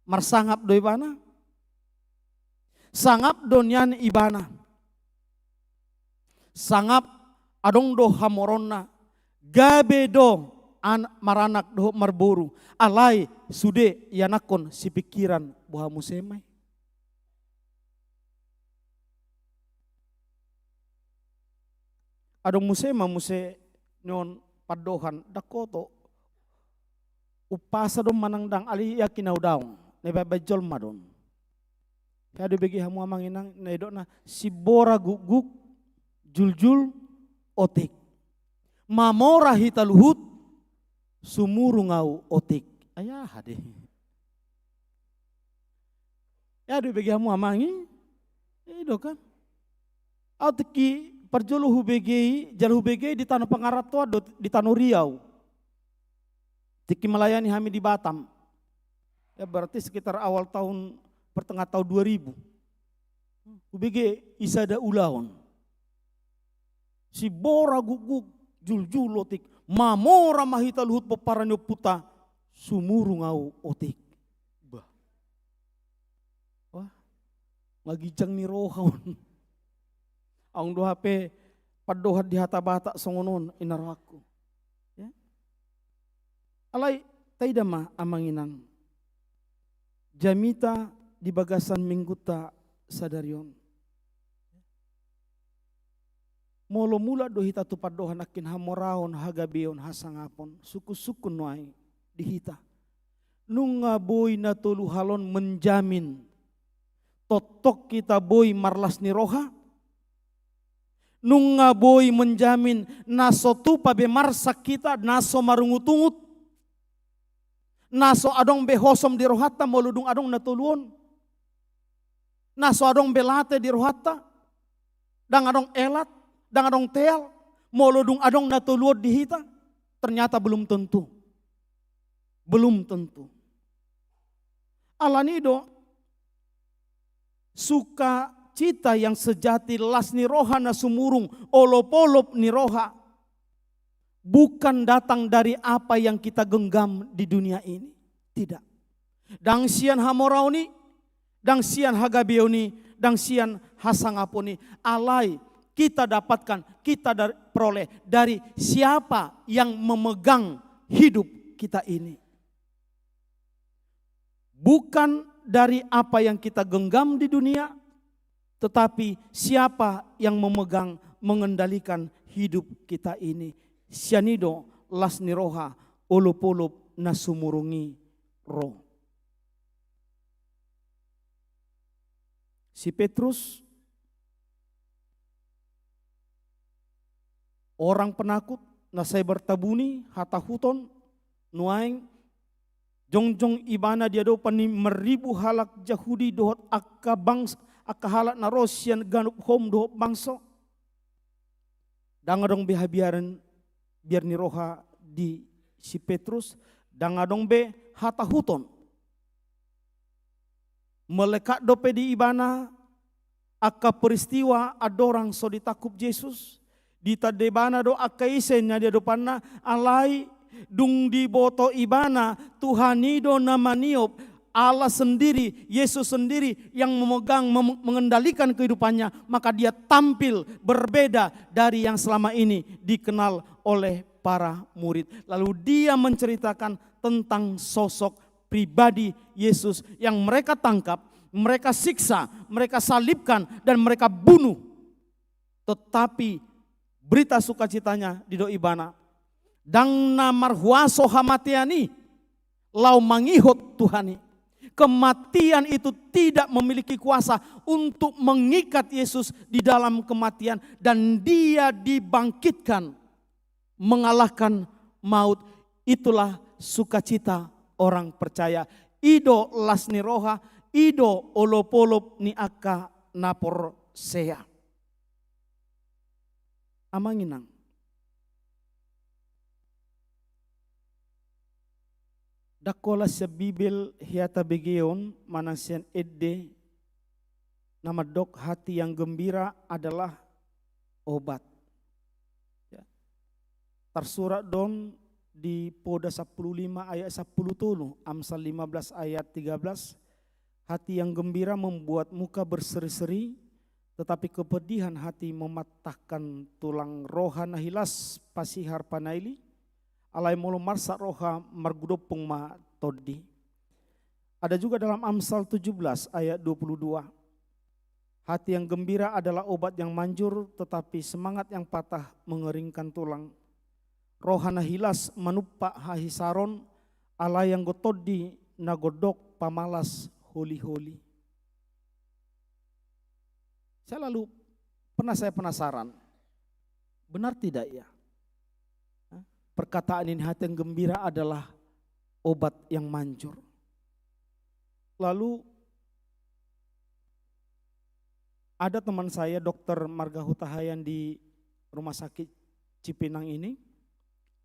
Marsangap do ibana? Sangap do nian ibana. Sangap, adong do hamoraonna, gabe do an-, maranak dohot marboru, alai sude ianakkon sipingkiran, boha muse ma i? Adong muse ma muse nion pandohan, ndang hoto umpasa do on manang ndang, alai yakin au daong, na ibaen jolma do on. Hea do ibege hamu amang inang, na nidokna simbora gukguk, juljul otik. Mamora hita luhut, sumurung au otik. Ai aha do i? Hea do ibege hamu amang i? I do kan? Au tingki parjolo hubege i, jala hubege i di tano pangarantoan do, di tano Riau. Tingki melayani hami di Batam. Ya, berarti sekitar awal tahun, pertengahan tahun dua ribu. Hubege i sada ulaon. Simbora gukguk, juljul otik. Mamora ma hita luhut pomparan ni ompunta, sumurung au otik. Bah. Wah, nga ginjang ni roha on. Adong do hape pandohan di hata Batak songon on, inarangku. Ya. Alai, taida ma amang inang. Jamita di bagasan minggunta sadari on. Molo mulak do hita tu pandohan nangkin hamoraon, hagabeon, hasangapon, sungkunsungkun nuaeng di hita. Nunga boi na tolu hal on menjamin tongtong hita boi marlas ni roha, nunga boi menjamin na so tupa be marsak hita, na so marungutungut, na so adong be hosom di rohanta molo dung adong na tolu on. Na so adong be late di rohanta, ndang adong elat, ndang adong teal, molo dung adong na tolu on di hita, ternyata belum tentu. Belum tentu. Alani do, sukacita yang sejati, las ni roha na sumurung, olopolop ni roha, bukan datang dari apa yang kita genggam di dunia ini. Tidak. Ndang sian hamoraon i, ndang sian hagabeon i, ndang sian hasangapon i. Alai kita dapatkan, kita dar-, peroleh dari siapa yang memegang hidup kita ini. Bukan dari apa yang kita genggam di dunia, tetapi siapa yang memegang, mengendalikan hidup kita ini. Sian i do las ni roha, olopolop na sumurung i ro. Si Petrus, orang penakut, na sai martabuni hatahuton, nuaeng jongjong ibana di adopan ni marribu halak Jahudi dohot angka bangs-, angka halak na ro sian ganup houm dohot bangso. Ndang adong be habiaran biar ni roha di si Petrus, ndang adong be hatahuton. Melekat dope di ibana angka peristiwa andorang so ditangkup Jesus, ditanda ibana do angka ise na di adopanna, alai dung diboto ibana Tuhan i do na maniop, Allah sendiri, Yesus sendiri yang memegang, mem-, mengendalikan kehidupannya, maka dia tampil berbeda dari yang selama ini dikenal oleh para murid. Lalu dia menceritakan tentang sosok pribadi Yesus yang mereka tangkap, mereka siksa, mereka salibkan, dan mereka bunuh. Tetapi berita sukacitanya didok ibana, ndang na marhuaso hamatean i laho mangihut Tuhan i. Kematian itu tidak memiliki kuasa untuk mengikat Yesus di dalam kematian, dan dia dibangkitkan, mengalahkan maut. Itulah sukacita orang percaya. I do las ni roha, i do olopolop ni angka na porsea. Amang inang, ndang holan sian Bibel hea tabegeon manang sian ende na mandok hati yang gembira adalah obat. Ya. Tarsurat do on di Poda sampulu lima ayat sampulu tolu, Amsal lima belas ayat tiga belas, "Hati yang gembira membuat muka berseri-seri, tetapi kepedihan hati mematahkan tulang." Roha na hilas pasihar panaili, alai molo marsak roha margudompung ma tondi. Ada juga dalam Amsal tujuh belas ayat dua puluh dua, "Hati yang gembira adalah obat yang manjur, tetapi semangat yang patah mengeringkan tulang. Roha na hilas manumpak hahisaron, alai anggo tondi na gondok pamalas holi-holi." Saya lalu pernah saya penasaran, benar tidak ya? Hah? Perkataan ini, "Hati yang gembira adalah obat yang manjur." Lalu ada teman saya, Dokter Marga Hutahayan, di rumah sakit Cipinang ini,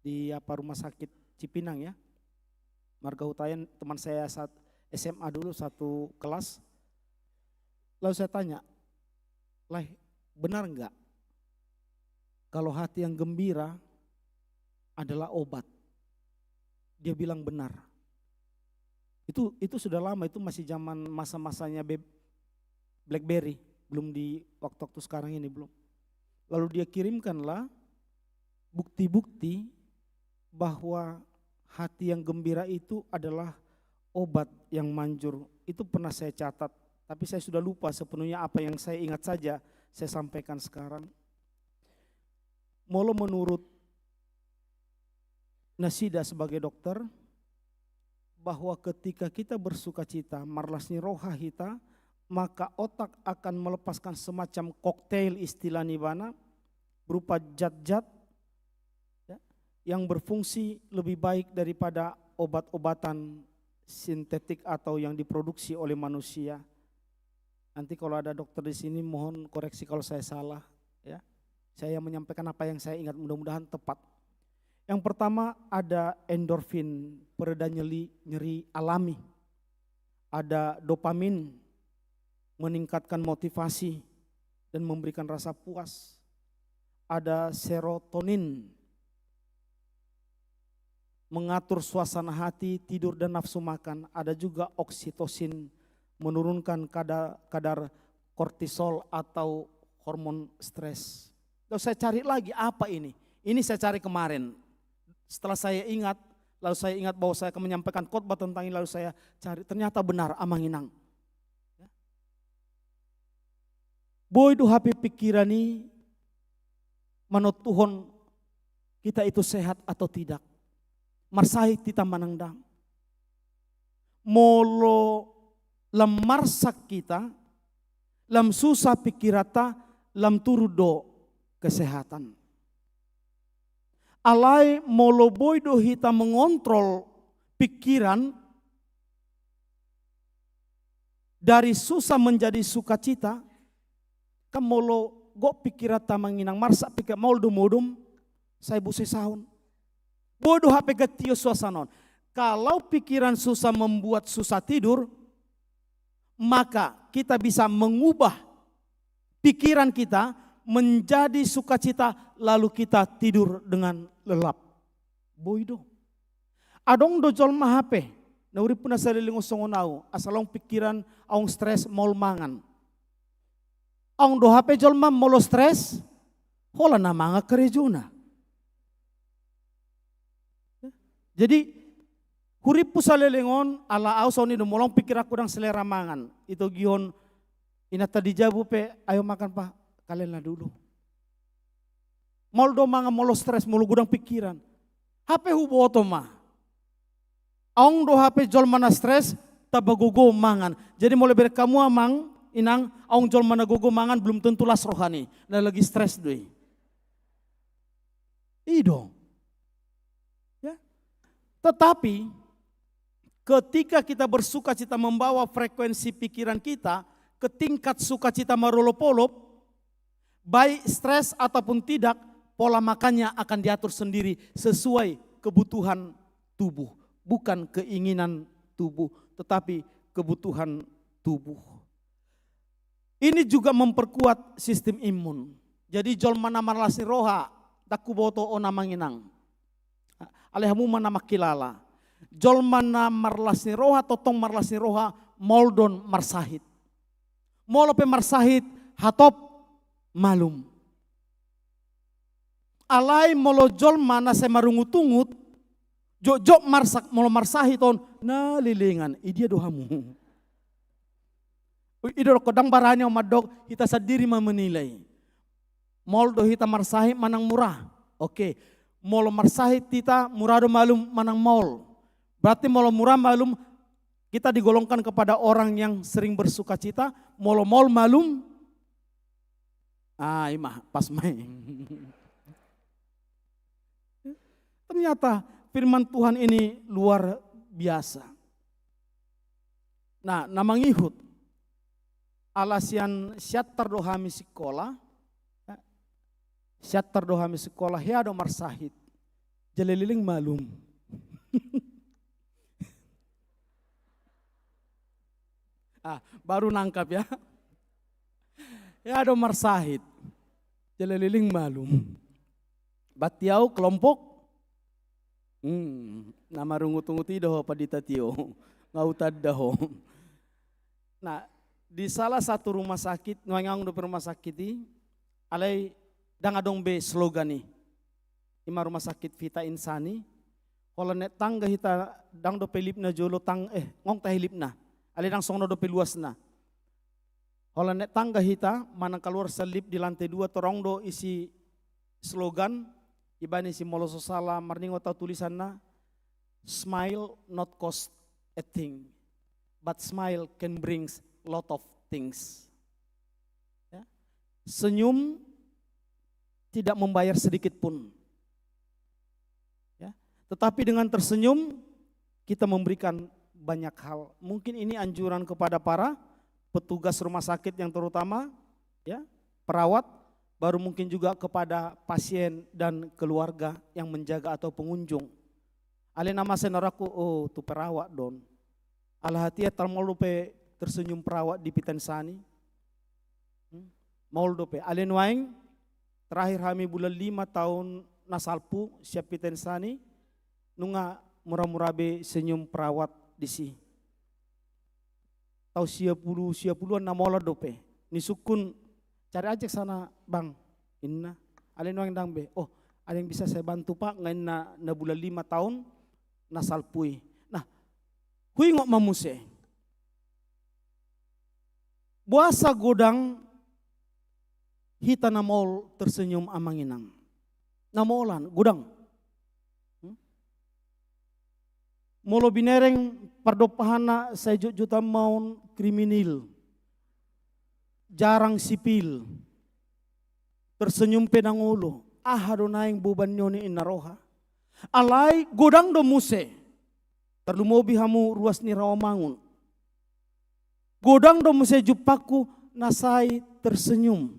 di apa, rumah sakit Cipinang ya, Marga Hutahayan, teman saya saat S M A dulu, satu kelas. Lalu saya tanya, "Lai, benar nggak kalau hati yang gembira adalah obat?" Dia bilang, "Benar." Itu, itu sudah lama, itu masih zaman masa-masanya Be-, BlackBerry, belum di waktu-waktu sekarang ini, belum. Lalu dia kirimkanlah bukti-bukti bahwa hati yang gembira itu adalah obat yang manjur. Itu pernah saya catat, tapi saya sudah lupa sepenuhnya. Apa yang saya ingat saja saya sampaikan sekarang. Molo menurut nasida sebagai dokter, bahwa ketika kita bersukacita, marlas ni roha hita, maka otak akan melepaskan semacam koktail, istilah ni ibana, berupa zat-zat, ya, yang berfungsi lebih baik daripada obat-obatan sintetik atau yang diproduksi oleh manusia. Nanti kalau ada dokter di sini, mohon koreksi kalau saya salah, ya. Saya menyampaikan apa yang saya ingat, mudah-mudahan tepat. Yang pertama, ada endorfin, pereda nyeri, nyeri alami. Ada dopamin, meningkatkan motivasi dan memberikan rasa puas. Ada serotonin, mengatur suasana hati, tidur, dan nafsu makan. Ada juga oksitosin, menurunkan kada-, kadar kortisol atau hormon stres. Lalu saya cari lagi, apa ini? Ini saya cari kemarin. Setelah saya ingat, lalu saya ingat bahwa saya akan menyampaikan khotbah tentang ini, lalu saya cari. Ternyata benar, Amang Inang. Ya. Boi do hape pikiran i manontuhon kita itu sehat atau tidak, marsahit hita manang ndang. Molo lam marsak hita, lam susah pikiranta, lam turun do kesehatan. Alai molo boi do hita mengontrol pikiran, Dari susah menjadi sukacita. Kan molo gok pikiranta, amang inang, marsak pikiran, maol do modom, sai bosesaon. Boi do hape gantion suasana on. Kalau pikiran susah membuat susah tidur, maka kita bisa mengubah pikiran kita menjadi sukacita, lalu kita tidur dengan lelap. Boi do. Adong do jolma hape, na huripuna saleleng on songon au, asa adong pikiran, adong stres, maol mangan. Adong do hape jolma molo stres, holan na mangan karejona. Jadi, hurippu saleleng on, ala au songon i do, molo adong pikiranku, ndang selera mangan. Itogihon inanta di jabu pe, "Ayo makan, Pak, kalian lah dulu." Maol do mangan molo stres, molo godang pikiran. Hape huboto ma. Adong do hape jolma na stres, tamba gogo mangan. Jadi molo bereng hamu, amang inang, adong jolma na gogo mangan, belum tentu las rohana i. Na lagi stres do i. I do. Ya. Tetapi, ketika kita bersukacita, membawa frekuensi pikiran kita ke tingkat sukacita marolopolop, baik stres ataupun tidak, pola makannya akan diatur sendiri sesuai kebutuhan tubuh. Bukan keinginan tubuh, tetapi kebutuhan tubuh. Ini juga memperkuat sistem imun. Jadi jolma na marlas ni roha, ndang huboto on, amang inang. Alai hamu ma na mangkilala. Jolma na marlas ni roha, tongtong marlas ni roha, maol do on marsahit. Molo pe marsahit, hatop malum. Alai molo jolma na sai marungutungut, jotjot marsak, molo marsahit on, na lelengan, i dia do hamu? I do, dokkon ndang barani au mandok, hita sandiri ma menilai. Maol do hita marsahit manang mura? Oke. Molo marsahit hita, mura do malum manang maol? Berarti molo mura malum, kita digolongkan kepada orang yang sering bersukacita, molo maol malum, ah, i ma, pas ma i. Ternyata firman Tuhan ini luar biasa. Nah, na mangihut, ala sian siantar do hami sikola, ya, siantar do hami sikola, hea do marsahit. Jala leleng malum. Ah, baru nangkap ya. Hea do marsahit. Jala leleng malum. Berarti au kelompok, hmm, na marungutungut i do ho, Pandita Tio. Nga hutanda ho. Nah, di salah satu rumah sakit, nuaeng adong dope rumah sakit i, alai ndang adong be slogan i. I ma rumah sakit Vita Insani. Holan naik tangga hita, ndang dope lift na jolo tang-, eh, adong tahe lift na. Alai ndang songon on dope luasna. Holan naik tangga hita, manang kaluar sian lift di lantai dua, tor adong do isi slogan, ibana isi, molo so sala marningot au tulisanna, "Smile not cost a thing, but smile can brings lot of things." Ya. Senyum tidak membayar sedikit pun. Ya. Tetapi dengan tersenyum, kita memberikan banyak hal. Mungkin ini anjuran kepada para petugas rumah sakit yang terutama, ya, perawat, baru mungkin juga kepada pasien dan keluarga yang menjaga atau pengunjung. Alai na masa na rohangku, oh, tu perawat do on. Ala hatiha, tar maol dope tersenyum perawat di Vita Insani. Hmm? Maol dope. Alai nuaeng, terakhir hami bulan lima taon na salpu sian Vita Insani, nunga mura-mura be senyum perawat disi. Taon sia pulu, sia puluan na maolan dope. Nisungkun, "Cari aja ke sana, Bang," ninna. Alai nuaeng ndang be. "Oh, ada yang bisa saya bantu, Pak?" Nga ninna, na bulan lima taon na salpu i. Nah, huingot ma muse. Boasa godang hita na maol tersenyum, amang inang? Na maolan, godang. Hmm? Molo binereng pardompahanna, sai jotjotan ma on kriminal, jarang sipil, tersenyum pe ndang olo, aha do naeng boban ni on, ninna roha. Alai godang do muse, tarlumobi hamu ruas ni Rawamangun. Godang do muse jumpangku na sai tersenyum,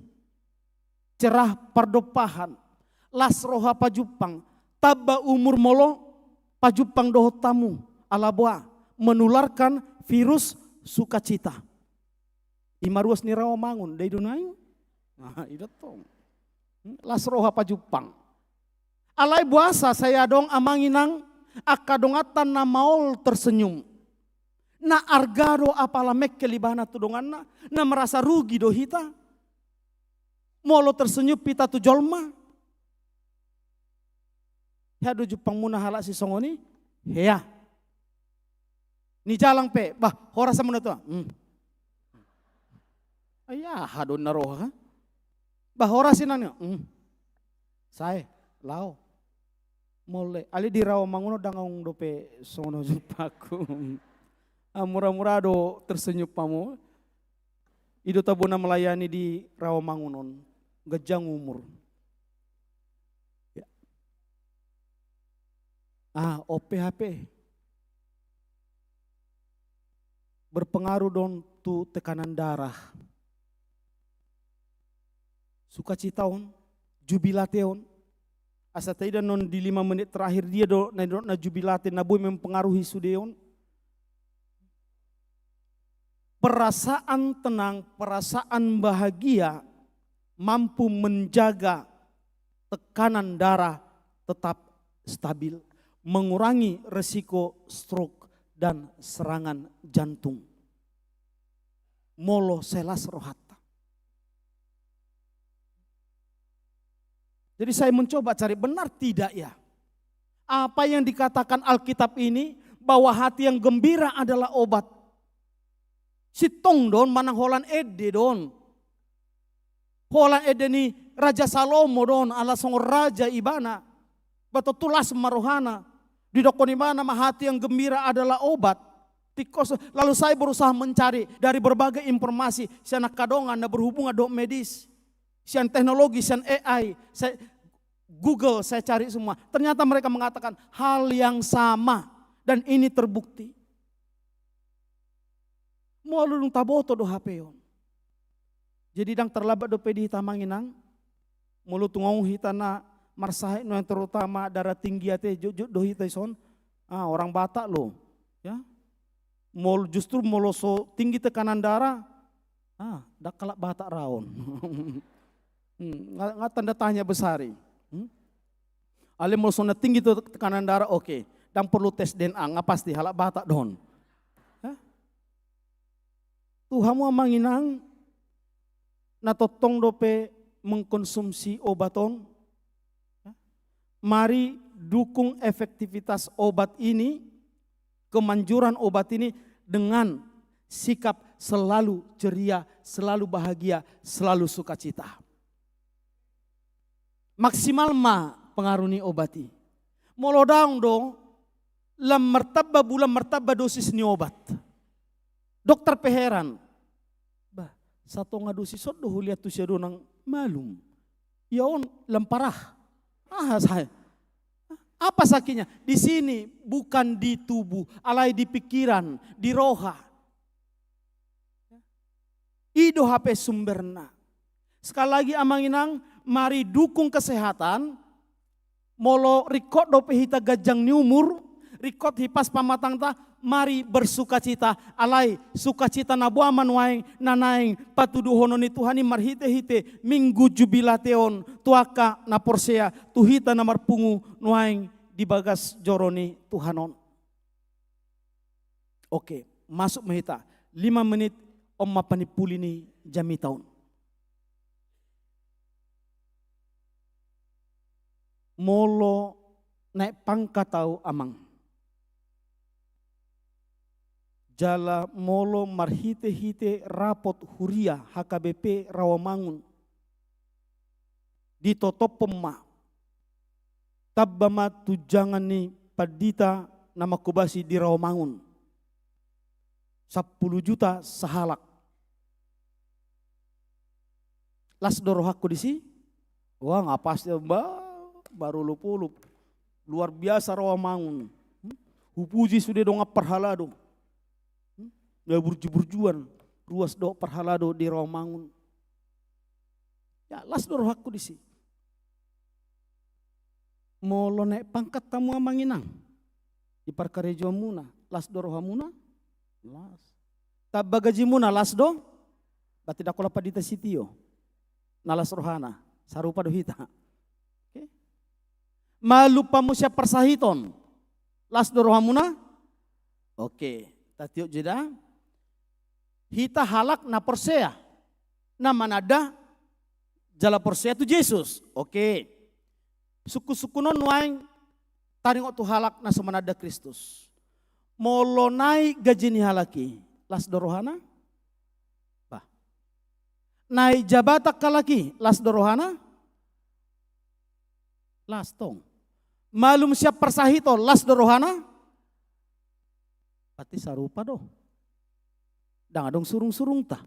cerah pardompahan, las roha pajumpang, tamba umur molo pajumpang dohot hamu, ala boha menularkan virus sukacita. I ma ruas ni Rawamangun, dai do naeng? Nah, i do tong. Las roha pajumpang. Alai boasa sai adong amang inang angka donganta na maol tersenyum? Na arga do apala mengkel ibana tu donganna, na merasa rugi do hita. Molo tersenyum hita tu jolma. Hea do jumpangmuna halak sisongon i? Hea. Nijalang pe, bah, horas ma na tua. Hmm. Ai aha do na roha? Bah, horas inang. Hmm. Sae, laho. Molo alai di Rawamangun on ndang adong dope songon on jumpangku. Ah, mura-mura do tersenyum hamu. I do tabo na melayani di Rawamangun on, ganjang umur. Ya. Ah, on pe hape. Berpengaruh do on tu tekanan darah. Sukacita on, jubilate on. Asa taida non di lima menit terakhir dia do, na, na jubilate na boi mempengaruhi sude on. Perasaan tenang, perasaan bahagia mampu menjaga tekanan darah tetap stabil, mengurangi resiko stroke dan serangan jantung. Molo sai las rohanta. Jadi saya mencoba cari benar tidak ya. Apa yang dikatakan Alkitab ini, bahwa hati yang gembira adalah obat. Sintong do on manang holan ende do on. Holan ende ni Raja Salomo do on, ala songon raja ibana. Ba tontu las ma rohana. Didokkon ibana ma hati yang gembira adalah obat. Tingkos, lalu saya berusaha mencari dari berbagai informasi, sian angka dongan na berhubungan dohot medis, sian teknologi, sian A I, saya Google, saya cari semua. Ternyata mereka mengatakan hal yang sama. Dan ini terbukti. Molo dung taboto do hape on. Jadi ndang terlambat dope di hita amang inang. Molo tung adong hita na marsahit nuaeng, terutama darah tinggi ate, jotjot do hita ison. Ah, orang Batak lo. Ya. Molo justru molo so tinggi tekanan darah, ah, ndang halak Batak ra on. Hmm, nga, nga tanda tanya besar i. Hmm? Alai molo so na tinggi tu tekanan darah, oke. Ndang perlu tes D N A, nga pasti halak Batak do on. Hah? Tu hamu amang inang, na tongtong dope mengkonsumsi obat on. Mari dukung efektivitas obat ini, kemanjuran obat ini dengan sikap selalu ceria, selalu bahagia, selalu sukacita. Maksimal ma pengaruh ni obat i. Molo daong do, lam martamba bulan martamba dosis ni obat. Dokter pe heran. Bah, satonga dosis on do huliat tu sia donang malum. Ia on lam parah. Aha sae? Apa sakitnya? Di sini, bukan di tubuh, alai di pikiran, di roha. I do hape sumberna. Sekali lagi amang inang, mari dukung kesehatan. Molo ringkot dope hita ganjang ni umur, ringkot hipas pamatangta, mari bersukacita. Alai sukacita na boha ma nuaeng na naeng patuduhonon ni Tuhan i marhitehite Minggu Jubilate on tu angka na porsea, tu hita na marpungu nuaeng di bagas joro ni Tuhan on. Oke, masuk ma hita. Lima menit, on ma panimpuli ni jamita on. Molo naek pangkat au amang, jala molo marhitehite rapot huria H K B P Rawamangun, ditotophon ma. Tamba ma tunjangan ni pandita na manghobasi di Rawamangun. Sampulu juta sahalak. Las do rohangku disi? Wah, nga pasti, ba, marolopolop. Luar biasa Rawamangun. Hmm? Hupuji sude dongan parhalado. Hmm? Ya, burju-burjuan. ruas dohot parhalado di Rawamangun. Ya, las do rohangku disi. Molo naek pangkat hamu amang inang di parkarejoanmuna, las do rohamuna? Las. Tamba gajimuna, las do? Berarti ndang holan pandita sitio na las rohana, sarupa do hita. Oke. Malum hamu sian parsahiton, las do rohamuna? Oke, tatiop jeda. Hita halak na porsea, na mananda jala porsea tu Jesus. Oke. Sungkun-sungkun on nuaeng taringot tu halak na so mananda Kristus. Molo naek gaji ni halak i, las do rohana? Bah. Naek jabatan halak i, las do rohana? Las tong. Malum sian parsahiton, las do rohana? Berarti sarupa do. Ndang adong surung-surungta.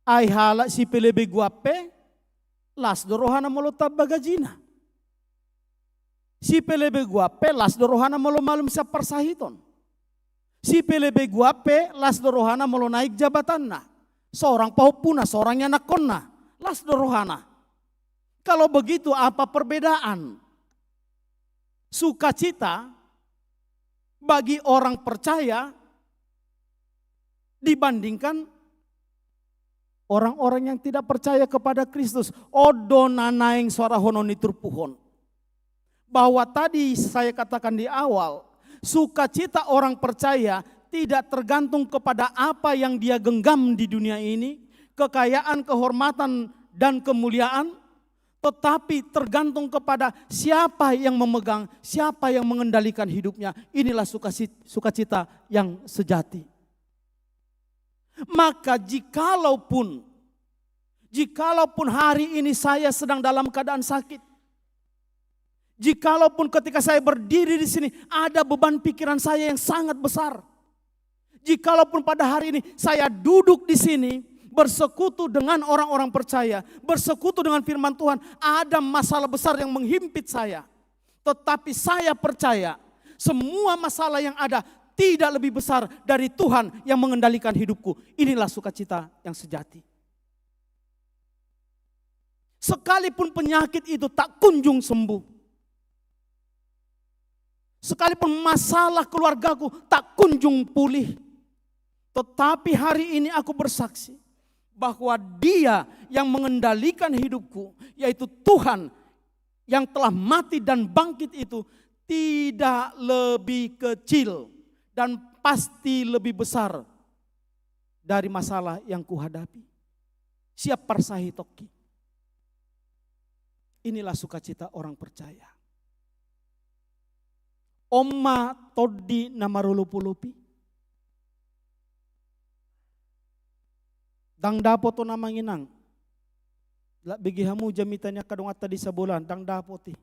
Ai halak sipelebegu an pe, las do rohana molo tamba gajina. Sipelebegu an pe, las do rohana molo malum sian parsahiton. Sipelebegu an pe, las do rohana molo naek jabatanna. Sorang pahompuna, sorang ianakkonna, las do rohana. Kalau begitu, apa perbedaan sukacita bagi orang percaya dibandingkan orang-orang yang tidak percaya kepada Kristus? On do na naeng soarahonon ni turpuk on. Bahwa tadi saya katakan di awal, sukacita orang percaya tidak tergantung kepada apa yang dia genggam di dunia ini, kekayaan, kehormatan, dan kemuliaan, tetapi tergantung kepada siapa yang memegang, siapa yang mengendalikan hidupnya. Inilah sukasi-, sukacita yang sejati. Maka jikalaupun, jikalaupun hari ini saya sedang dalam keadaan sakit, jikalaupun ketika saya berdiri di sini ada beban pikiran saya yang sangat besar, jikalaupun pada hari ini saya duduk di sini bersekutu dengan orang-orang percaya, bersekutu dengan firman Tuhan, ada masalah besar yang menghimpit saya. Tetapi saya percaya, semua masalah yang ada tidak lebih besar dari Tuhan yang mengendalikan hidupku. Inilah sukacita yang sejati. Sekalipun penyakit itu tak kunjung sembuh, sekalipun masalah keluargaku tak kunjung pulih, tetapi hari ini aku bersaksi bahwa Dia yang mengendalikan hidupku, yaitu Tuhan yang telah mati dan bangkit itu, tidak lebih kecil dan pasti lebih besar dari masalah yang kuhadapi. Sian parsahitonki. Inilah sukacita orang percaya. On ma tondi na marolopolop i. Ndang dapot on amang inang. Lak bege hamu jamita ni angka donganta di Sabola, ndang dapot i.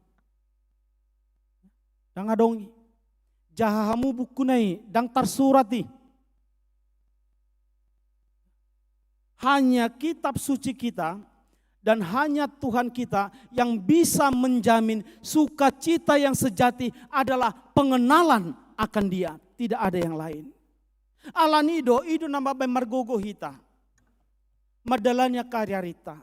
Ndang adong i. Jaha hamu bukuna i, ndang tarsurat i. Hanya kitab suci kita dan hanya Tuhan kita yang bisa menjamin sukacita yang sejati adalah pengenalan akan Dia. Tidak ada yang lain. Alani i do, i do na mambaen margogo hita mandalani angka ariarinta.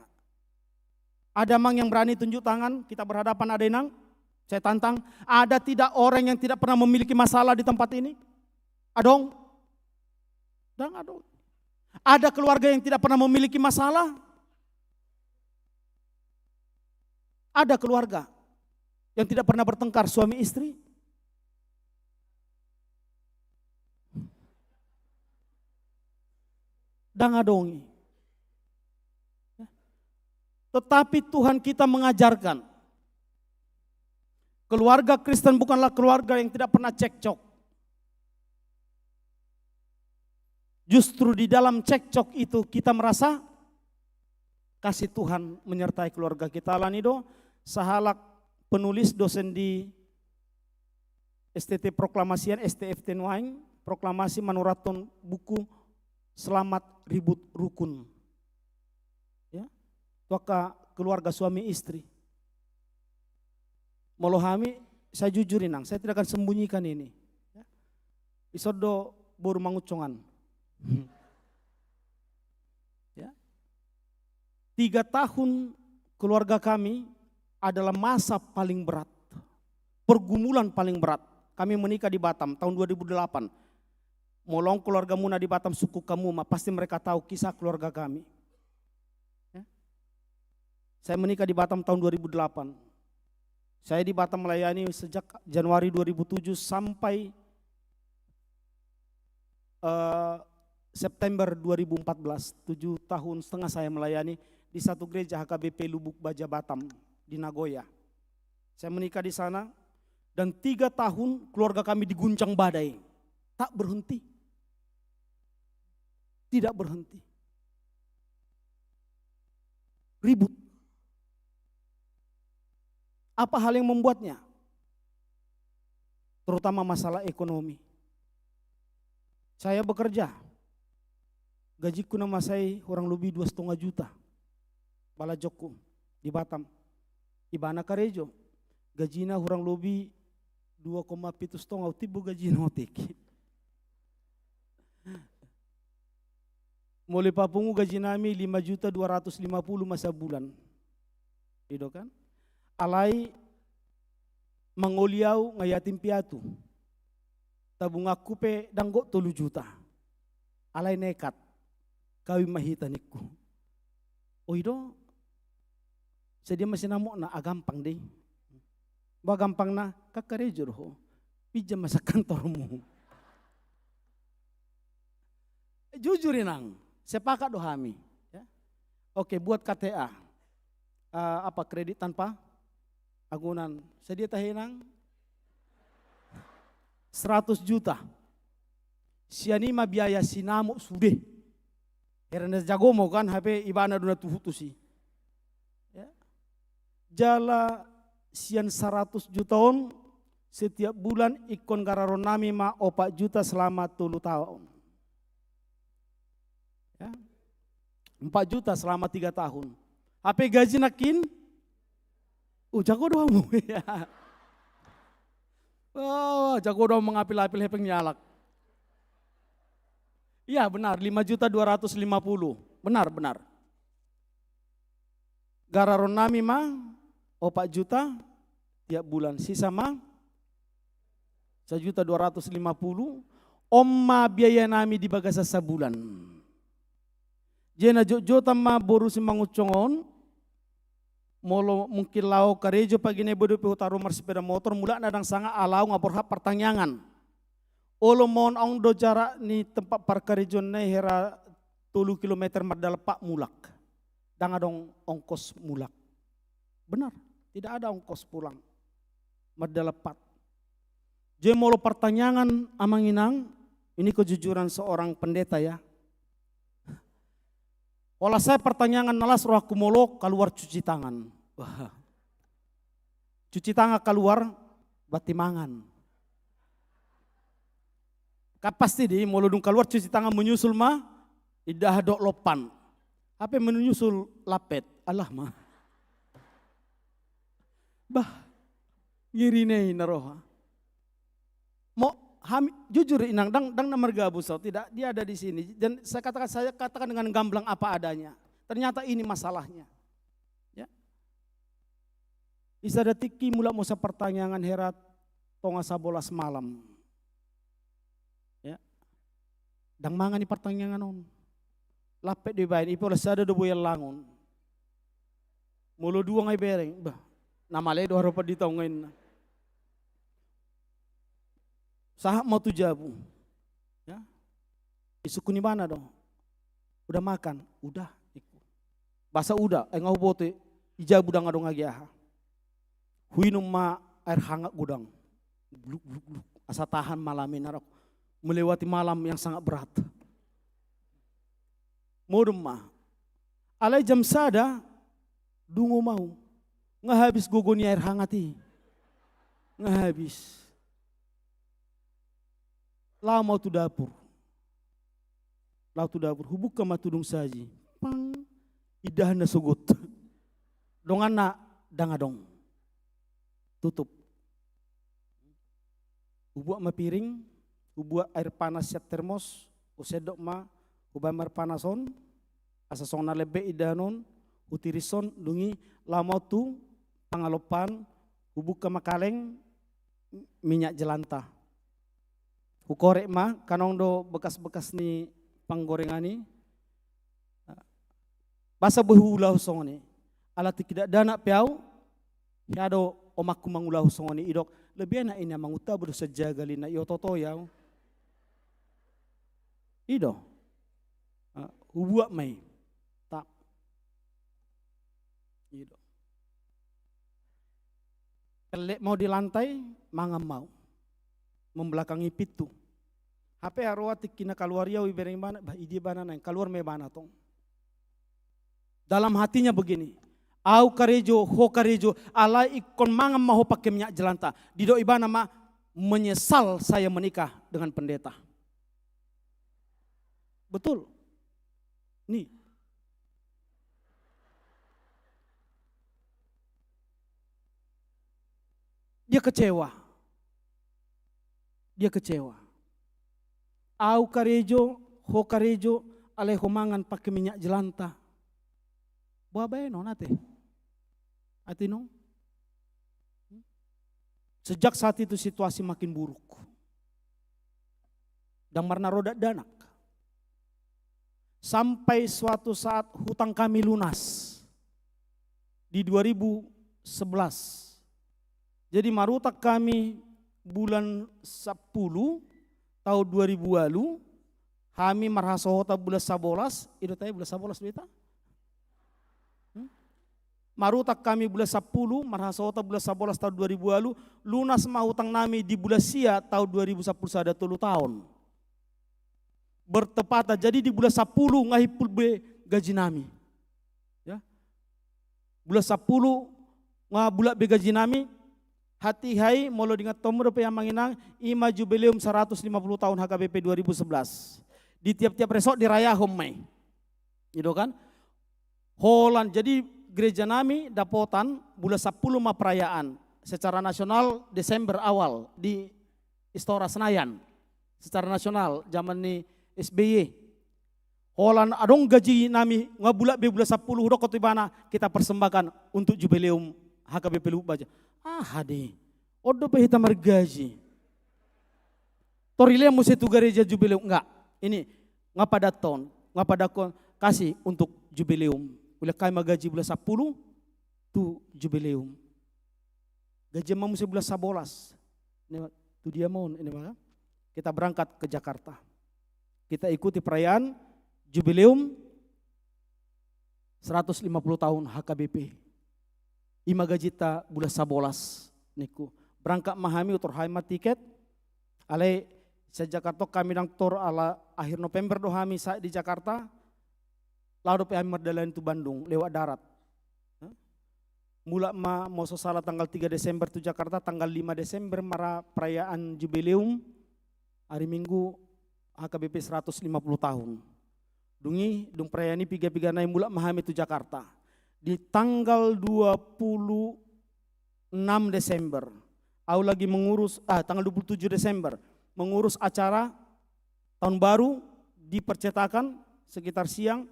Ada amang yang berani tunjuk tangan, kita berhadapan, ada inang? Saya tantang, ada tidak orang yang tidak pernah memiliki masalah di tempat ini? Adong? Ndang adong. Ada keluarga yang tidak pernah memiliki masalah? Ada keluarga yang tidak pernah bertengkar suami istri? Ndang adong i. Tetapi Tuhan kita mengajarkan, keluarga Kristen bukanlah keluarga yang tidak pernah cekcok. Justru di dalam cekcok itu kita merasa kasih Tuhan menyertai keluarga kita. Alani do, sahalak penulis, dosen di S T T Proklamasian, S T F T nuaeng, proklamasi manurathon buku Selamat Ribut Rukun. Ya, tu angka keluarga suami istri. Molo hami, saya jujur inang, saya tidak akan sembunyikan ini. Ya. Ison do boru mangunsongan. Tiga tahun keluarga kami adalah masa paling berat, pergumulan paling berat. Kami menikah di Batam tahun dua ribu delapan. Molo keluargamuna di Batam, sungkun hamu ma, pasti mereka tahu kisah keluarga kami. Ya. Saya menikah di Batam tahun dua ribu delapan. Saya di Batam melayani sejak Januari dua ribu tujuh sampai eh, September dua ribu empat belas, tujuh tahun setengah saya melayani di satu gereja H K B P Lubuk Baja Batam di Nagoya. Saya menikah di sana, dan tiga tahun keluarga kami diguncang badai. Tak berhenti. Tidak berhenti. Ribut. Apa hal yang membuatnya? Terutama masalah ekonomi. Saya bekerja, gajingku na masa i kurang lebih dua setengah juta. Balajonku di Batam. Ibana karejo, gajina kurang lebih dua koma pitu setengah, au timbo gajina otik. Molo i papungu, gajinami lima juta dua ratus lima puluh ma sabulan. I do kan? Alai mangoli au nga yatim piatu. Tabunganku pe ndang gok tolu juta. Alai nekat. Kawin ma hita, ningku. O, i do. Sadia ma sinamotna? Ah, gampang do i. Bah, gampangna, kan karejo do ho. Pinjam ma sian kantormu. Jujur, Inang, sepakat do hami. Ya. Oke, buat K T A. Ah, apa, kredit tanpa agunan. Sadia tahe, Inang? Seratus juta. Sian i ma biaya sinamot sude. Hera na jago ma au kan, hape ibana do na tuhut tusi. Ya. Jala sian saratus juta on, setiap bulan ingkon gararonnami ma opat juta selama tolu taon. Ya. Empat juta selama tiga tahun. Hape gaji nangkin, oh, jago do hamu. Ya. Oh, jago do hamu mangapil-apil hepeng ni halak. Iya, benar, lima juta dua ratus lima puluh. Benar, benar. Gararonnami ma opat juta tiap bulan. Sisa ma sajuta dua ratus lima puluh. On ma biayanami di bagasan sabulan. Jadi na jotjotan ma boru Simangunsong on, molo mungkin laho karejo pagi na i, bodo pe huta ro marsepeda motor, mulakna ndang sanga, ala au nga borhat partangiangan. Olo ma on, adong do jarak ni tempat parkarejoanna i hera tolu kilometer mardalan pat mulak. Ndang adong ongkos mulak. Benar, tidak ada ongkos pulang. Mardalan pat. Jadi molo partangiangan, Amang Inang, ini kejujuran seorang pendeta, ya. Holan sai partangiangan na las rohangku molo kaluar cuci tangan. Wah. Cuci tangan kaluar, berarti mangan. Kan pasti do i, molo dung kaluar cuci tangan, menyusul ma indahan dohot lompan. Hape menyusul lampet, alah ma. Bah, ngeri na i na roha. Mo, hami, jujur, Inang, ndang, ndang na margabus au, tidak, dia ada di sini. Dan saya katakan, saya katakan dengan gamblang apa adanya. Ternyata ini masalahnya. Ya. Di sada tingki mulak ma au sian partangiangan hera tonga sabolas malam. Ya. Ndang mangan i partangiangan on. Lampet do ibaen, i pe holan sada do boi allangon. Molo dua nga ibereng, bah, na male do haropan di tonga, inna. Sahat ma au tu jabu. Ya. Isungkun ibana do. Udah makan? Udah, ningku. Boasa udah? Ai nga huboto i jabu ndang adong age aha. Huinum ma air hangat godang. Gluk, gluk, gluk. Asa tahan malam i, na ro melewati malam yang sangat berat. Modom ma. Alai jam sada, dungo ma au. Nga habis gogo ni air hangat i. Nga habis. Laho ma au tu dapur. Laho tu dapur, hubuka ma tudung saji. Pang, indahan na sogot. Donganna ndang adong. Tutup. Hubuat ma piring, hubuat air panas sian termos, husendok ma, hubaen ma air panas on, asa songon na lembek indahan on, hutirishon, dung i laho ma au tu pangalompaan, hubuka ma kaleng minyak jelanta. Hukorek ma, kan adong do bekas-bekas ni panggorengan i. Boasa boi huulahon songon i? Ala tingki dakdanak pe au, hea do omakku mangulahon songon i, didok, lebih enak ini, amang, hutabur do sian jagal i, na ioto-oto i au. I do. Ah, hubuat ma i. Tak. I do. Pellek ma au di lantai, mangan ma au. Membelakangi pintu. Hape haroa tingki na kaluar i au, ibereng ibana, bah, i dia ibana naeng, kaluar ma ibana tong. Dalam hatinya begini, au karejo, ho karejo, alai ingkon mangan ma ho pake minyak jelanta. Didok ibana ma, menyesal saya menikah dengan pendeta. Betul. Ni. Dia kecewa. Dia kecewa. Au karejo, ho karejo, alai ho mangan pake minyak jelanta. Boha baenon ate? Ate inong? Sejak saat itu situasi makin buruk. Ndang marna ro dakdanak. Sampai suatu saat hutang kami lunas di dua ribu sebelas. Jadi marutang kami bulan sepuluh tahun dua ribu ualu, hami marhasohotan bulan sabolas, i do ate, bulan sabolas do ita? Hmm? Marutang hami bulan sampulu, marhasohotan bulan sabolas tahun dua ribu ualu, lunas ma hutang nami di bulan sia tahun dua ribu sampulu sada, tolu taon. Bertepatan, jadi di bulan sampulu nga himpul be gaji nami. Ya. Bulan sampulu nga bulat be gaji nami, hatiha i molo diingathonmu dope amang inang, i ma jubileum saratus lima pulu taon H K B P dua ribu sebelas. Di tiap-tiap resort dirayahon ma i. I do kan? Holan, jadi gereja nami dapotan bulan sampulu ma perayaan. Secara nasional Desember awal di Istora Senayan. Secara nasional, zaman ni S B Y. Holan adong gaji nami, nga bulat be bulan sampulu, hudokhon tu ibana, kita persembahkan untuk jubileum H K B P Lubuk Baja. Aha de, on dope hita margaji. Tor dilehon muse tu gareja jubileum, enggak. Ini, nga padathon, nga padathon, kasih untuk jubileum. Ulehon hami ma gaji bulan sampulu, tu jubileum. Gajian ma muse bulan sabolas. Ini ma, tu dia ma on, ini ma. Kita berangkat ke Jakarta. Kita ikuti perayaan jubileum seratus lima puluh tahun H K B P. I ma gajinta bulan sabolas, ningku. Berangkat ma hami, hutor hami ma tiket. Alai sian Jakarta hami ndang tor, ala akhir November do hami sahat di Jakarta. Laho dope hami mardalani tu Bandung lewat darat. Hah? Mulak ma, molo so sala, tanggal tiga Desember tu Jakarta, tanggal lima Desember ma ra perayaan jubileum, hari Minggu, H K B P seratus lima puluh tahun. Dung i, dung perayaan i piga-piga nai, mulak ma hami tu Jakarta. Di tanggal dua puluh enam Desember, au lagi mengurus, ah, tanggal dua puluh tujuh Desember, mengurus acara tahun baru di percetakan sekitar siang,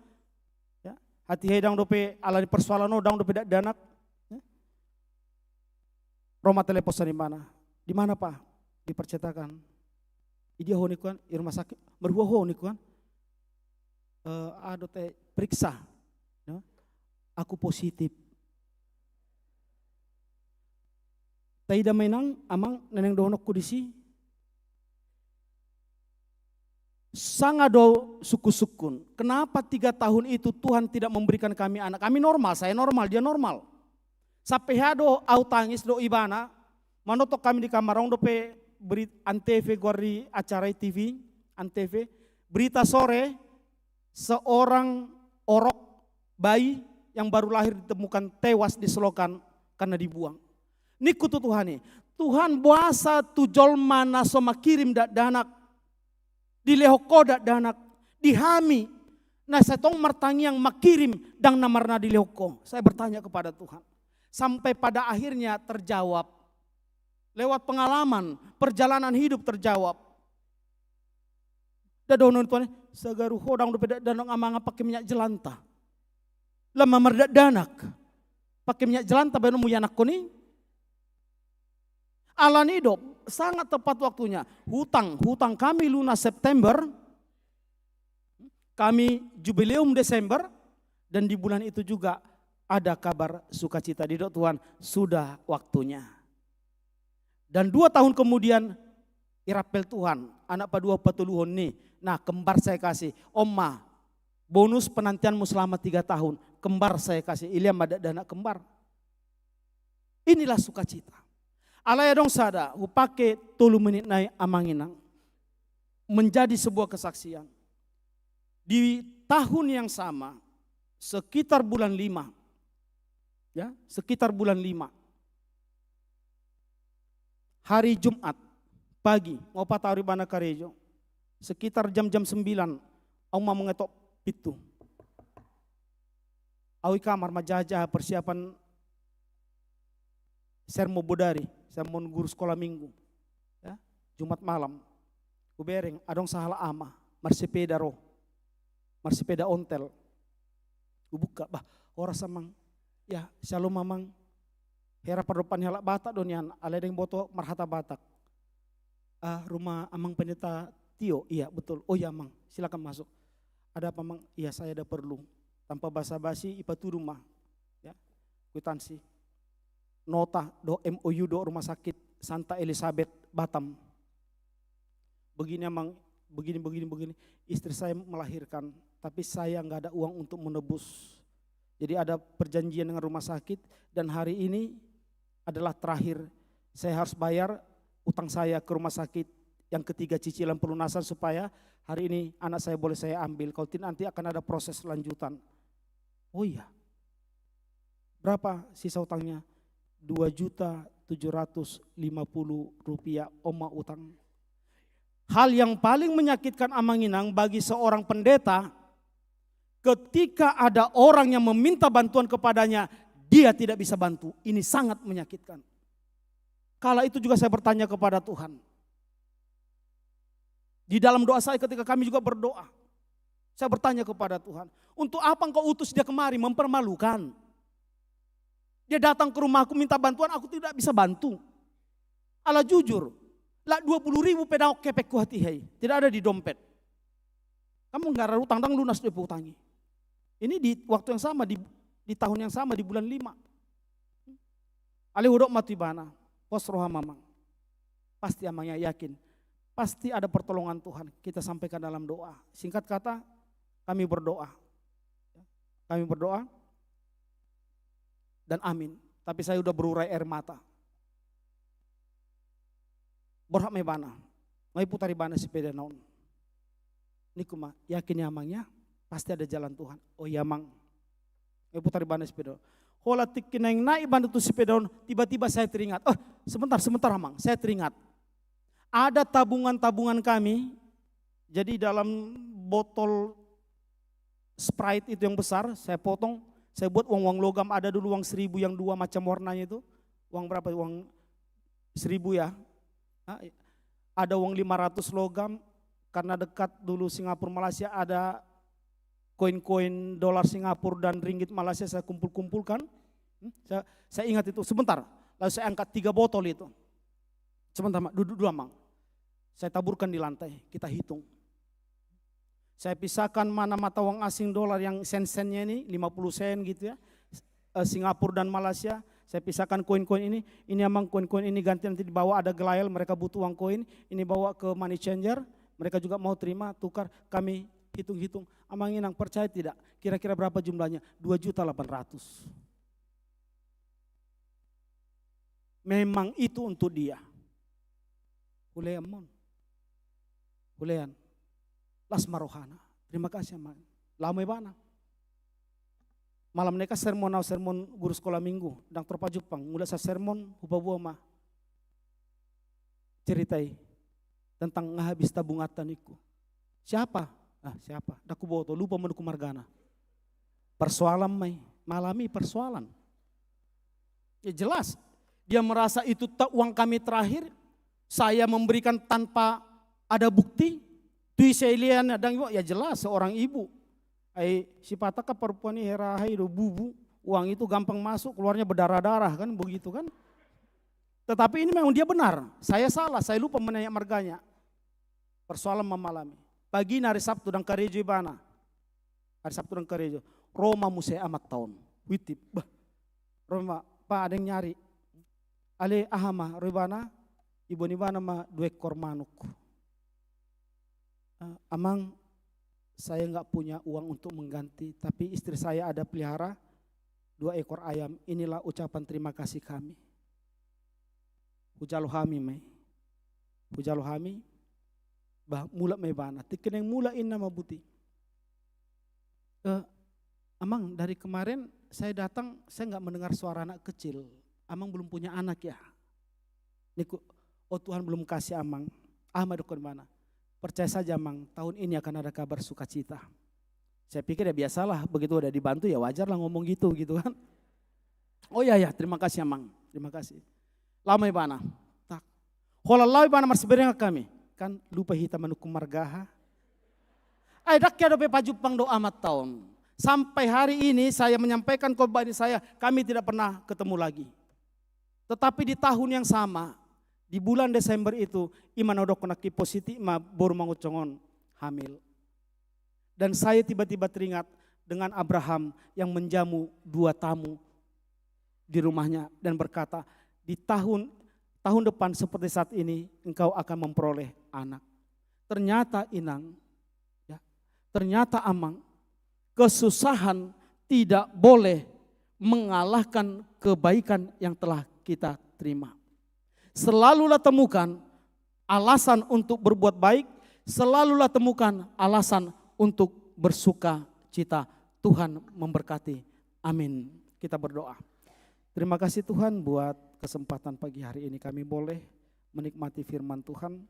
ya. Hatiha i ndang dope, ala ni persoalan on, ndang dope dakdanak, ya. Ro ma telepon sian ibana. Di mana, Pak? Di percetakan. Idia ho, ningku kan? Di rumah sakit. Marhua ho, ningku kan? Eh, aha do ate, periksa. Ya. Aku positif. Taida ma inang, amang, na naeng dohononku disi. Sanga do sungkun-sungkun. Kenapa tiga tahun itu Tuhan tidak memberikan kami anak? Kami normal, saya normal, dia normal. Sampe hea do au tangis, didok ibana, manonton hami di kamar, adong dope berit-, Antv goar ni acara i, T V, Antv. Berita sore, seorang orok bayi yang baru lahir ditemukan tewas di selokan karena dibuang. Ningku tu Tuhan i, Tuhan, boasa tu jolma na so mangkirim dakdanak, dilehon Ho dakdanak, di hami na sai tong martangiang mangkirim, ndang na marna dilehon Ho. Saya bertanya kepada Tuhan. Sampai pada akhirnya terjawab. Lewat pengalaman, perjalanan hidup terjawab. Nda dohonon ni Tuhan i, sagaru ho ndang dope dakdanak nga mangan pake minyak jelanta. Lam ma mardakdanak. Pake minyak jelanta baenonmu ianakkon i. Alani i do, sangat tepat waktunya. Hutang, hutang kami lunas September, kami jubileum Desember, dan di bulan itu juga ada kabar sukacita. Didok Tuhan, sudah waktunya. Dan dua tahun kemudian, irampel Tuhan, anak padua patoluhon ni, nah, kembar saya kasih, on ma, bonus penantianmu selama tiga tahun, kembar saya kasih, i lean ma dakdanak kembar. Inilah sukacita. Alai adong sada, hupake tolu menit nai amang inang, menjadi sebuah kesaksian. Di tahun yang sama, sekitar bulan lima, ya, sekitar bulan lima, hari Jumat pagi, nga opat ari ibana karejo, sekitar jam-jam sembilan, ahu ma mangetok pintu. Ahu i kamar manjaha-jaha persiapan sermon bodari, sermon guru sekolah minggu. Ya, Jumat malam. Hubereng, adong sahalak ama, marsepeda ro. Marsepeda ontel. Hubuka, bah, horas amang. Ya, syalom amang. Hera pardopan ni halak Batak do nian, alai dang huboto marhata Batak. Ah, rumah amang pendeta Tio? Iya, betul. Oh iya amang, silakan masuk. Ada apa amang? Iya, saya ada perlu. Tanpa basa-basi, ipatudu ma. Ya, kwitansi. Nota dohot M O U dohot Rumah Sakit Santa Elizabeth Batam. Begini amang, begini, begini, begini. Istri saya melahirkan, tapi saya nggak ada uang untuk menebus. Jadi ada perjanjian dengan rumah sakit, dan hari ini adalah terakhir. Saya harus bayar utang saya ke rumah sakit, yang ketiga cicilan pelunasan, supaya hari ini anak saya boleh saya ambil. Kalau tidak, nanti akan ada proses lanjutan. Oh iya. Berapa sisa utangnya? Dua juta tujuh ratus lima puluh rupiah, on ma utang. Hal yang paling menyakitkan amang inang bagi seorang pendeta, ketika ada orang yang meminta bantuan kepadanya, dia tidak bisa bantu. Ini sangat menyakitkan. Kala itu juga saya bertanya kepada Tuhan. Di dalam doa saya, ketika kami juga berdoa, saya bertanya kepada Tuhan, untuk apa engkau utus dia kemari mempermalukan? Dia datang ke rumahku minta bantuan, aku tidak bisa bantu. Ala jujur, lak dua puluh ribu pe dao kepengku hatiha i, tidak ada di dompet. Kamu nggak ada utang, dang lunas do pe utang i. Ini di waktu yang sama, di, di tahun yang sama, di bulan lima. Alai hudok ma tu ibana, pos roham amang. Pasti amang ya yakin. Pasti ada pertolongan Tuhan. Kita sampaikan dalam doa. Singkat kata, kami berdoa. Kami berdoa. Dan amin. Tapi saya udah berurai air mata. Borhat ma ibana. Nga diputar ibana sepedana on. Ningku ma, yakin ya amang ya, pasti ada jalan Tuhan. Oh iya amang. Nga diputar ibana sepeda on. Holan tingki naeng naik ibana tu sepeda on, tiba-tiba saya teringat. Oh, sebentar, sebentar amang, saya teringat. Ada tabungan-tabungan kami, jadi dalam botol Sprite itu yang besar, saya potong, saya buat uang-uang logam, ada dulu uang seribu yang dua macam warnanya itu. Uang berapa? Uang seribu ya. Ah, ada uang lima ratus logam, karena dekat dulu Singapura Malaysia, ada koin-koin dolar Singapura dan ringgit Malaysia saya kumpul-kumpulkan. Hmm, saya, saya ingat itu sebentar. Lalu saya angkat tiga botol itu. Sebentar, Mak, duduk dulu, Amang. Saya taburkan di lantai, kita hitung. Saya pisahkan mana mata uang asing dolar yang sen-sennya ini, lima puluh sen gitu ya. Eh, Singapura dan Malaysia, saya pisahkan koin-koin ini. Ini, Amang, koin-koin ini ganti, nanti di bawah ada gelayel, mereka butuh uang koin. Ini bawa ke money changer, mereka juga mau terima, tukar. Kami hitung-hitung. Amang Inang, percaya tidak? Kira-kira berapa jumlahnya? Dua juta delapan ratus. Memang itu untuk dia. Hulean ma on. Hulean. Las ma rohana. Terima kasih, Amang. Laho ma ibana. Malam nai kan sermon ahu, sermon guru sekolah minggu. Ndang tarpajumpang. Mulak sian sermon, hupaboa ma cerita i tentang nga habis tabunganta, ningku. Siapa? Ah, siapa? Ndang huboto, lupa ma ningku margana. Persoalan ma i, malam i persoalan. Ya jelas, dia merasa itu ta-, uang kami terakhir, saya memberikan tanpa ada bukti, tu ise ilean, ndang, ya jelas seorang ibu. Ai sipata kan parempuan i hera, hai do bubu, uang itu gampang masuk, keluarnya berdarah-darah kan, begitu kan. Tetapi ini memang dia benar, saya salah, saya lupa menanya marganya. Persoalan ma malam i. Pagi na hari Sabtu ndang karejo ibana. Hari Sabtu ndang karejo. Ro ma muse amanta on. Huintip. Bah. Ro ma, Pak, ada yang nyari. Ale aha ma, ro ibana, iboan ibana ma dua ekor manuk. "Eh, Amang, saya nggak punya uang untuk mengganti, tapi istri saya ada pelihara dua ekor ayam. Inilah ucapan terima kasih kami." Hujalo hami ma i. Hujalo hami, bah, mulak ma ibana. Tingki naeng mulak inna ma buti. "Eh, Amang, dari kemarin saya datang, saya nggak mendengar suara anak kecil. Amang belum punya anak ya?" Ningku, "Oh, Tuhan belum kasih, Amang." "Ah, ma dokkon ibana, percaya saja, Amang, tahun ini akan ada kabar sukacita." Saya pikir ya biasalah, begitu udah dibantu ya wajar lah ngomong gitu, gitu kan. "Oh ya, ya, terima kasih, Amang, terima kasih." Laho ma ibana. Tak. Holan laho ibana marsiberengan hami. Kan lupa hita manungkun marga aha. Ai ndang hea dope pajumpang dohot amanta on. Sampai hari ini saya menyampaikan khotbah ini, saya, kami tidak pernah ketemu lagi. Tetapi di tahun yang sama, di bulan Desember itu, ima na hudokkon nangkin, positif ma boru Mangunsong on hamil. Dan saya tiba-tiba teringat dengan Abraham yang menjamu dua tamu di rumahnya dan berkata, "Di tahun, tahun depan seperti saat ini, engkau akan memperoleh anak." Ternyata, Inang, ya, ternyata, Amang, kesusahan tidak boleh mengalahkan kebaikan yang telah kita terima. Selalulah temukan alasan untuk berbuat baik, selalulah temukan alasan untuk bersuka cita. Tuhan memberkati. Amin. Kita berdoa. Terima kasih, Tuhan, buat kesempatan pagi hari ini kami boleh menikmati firman Tuhan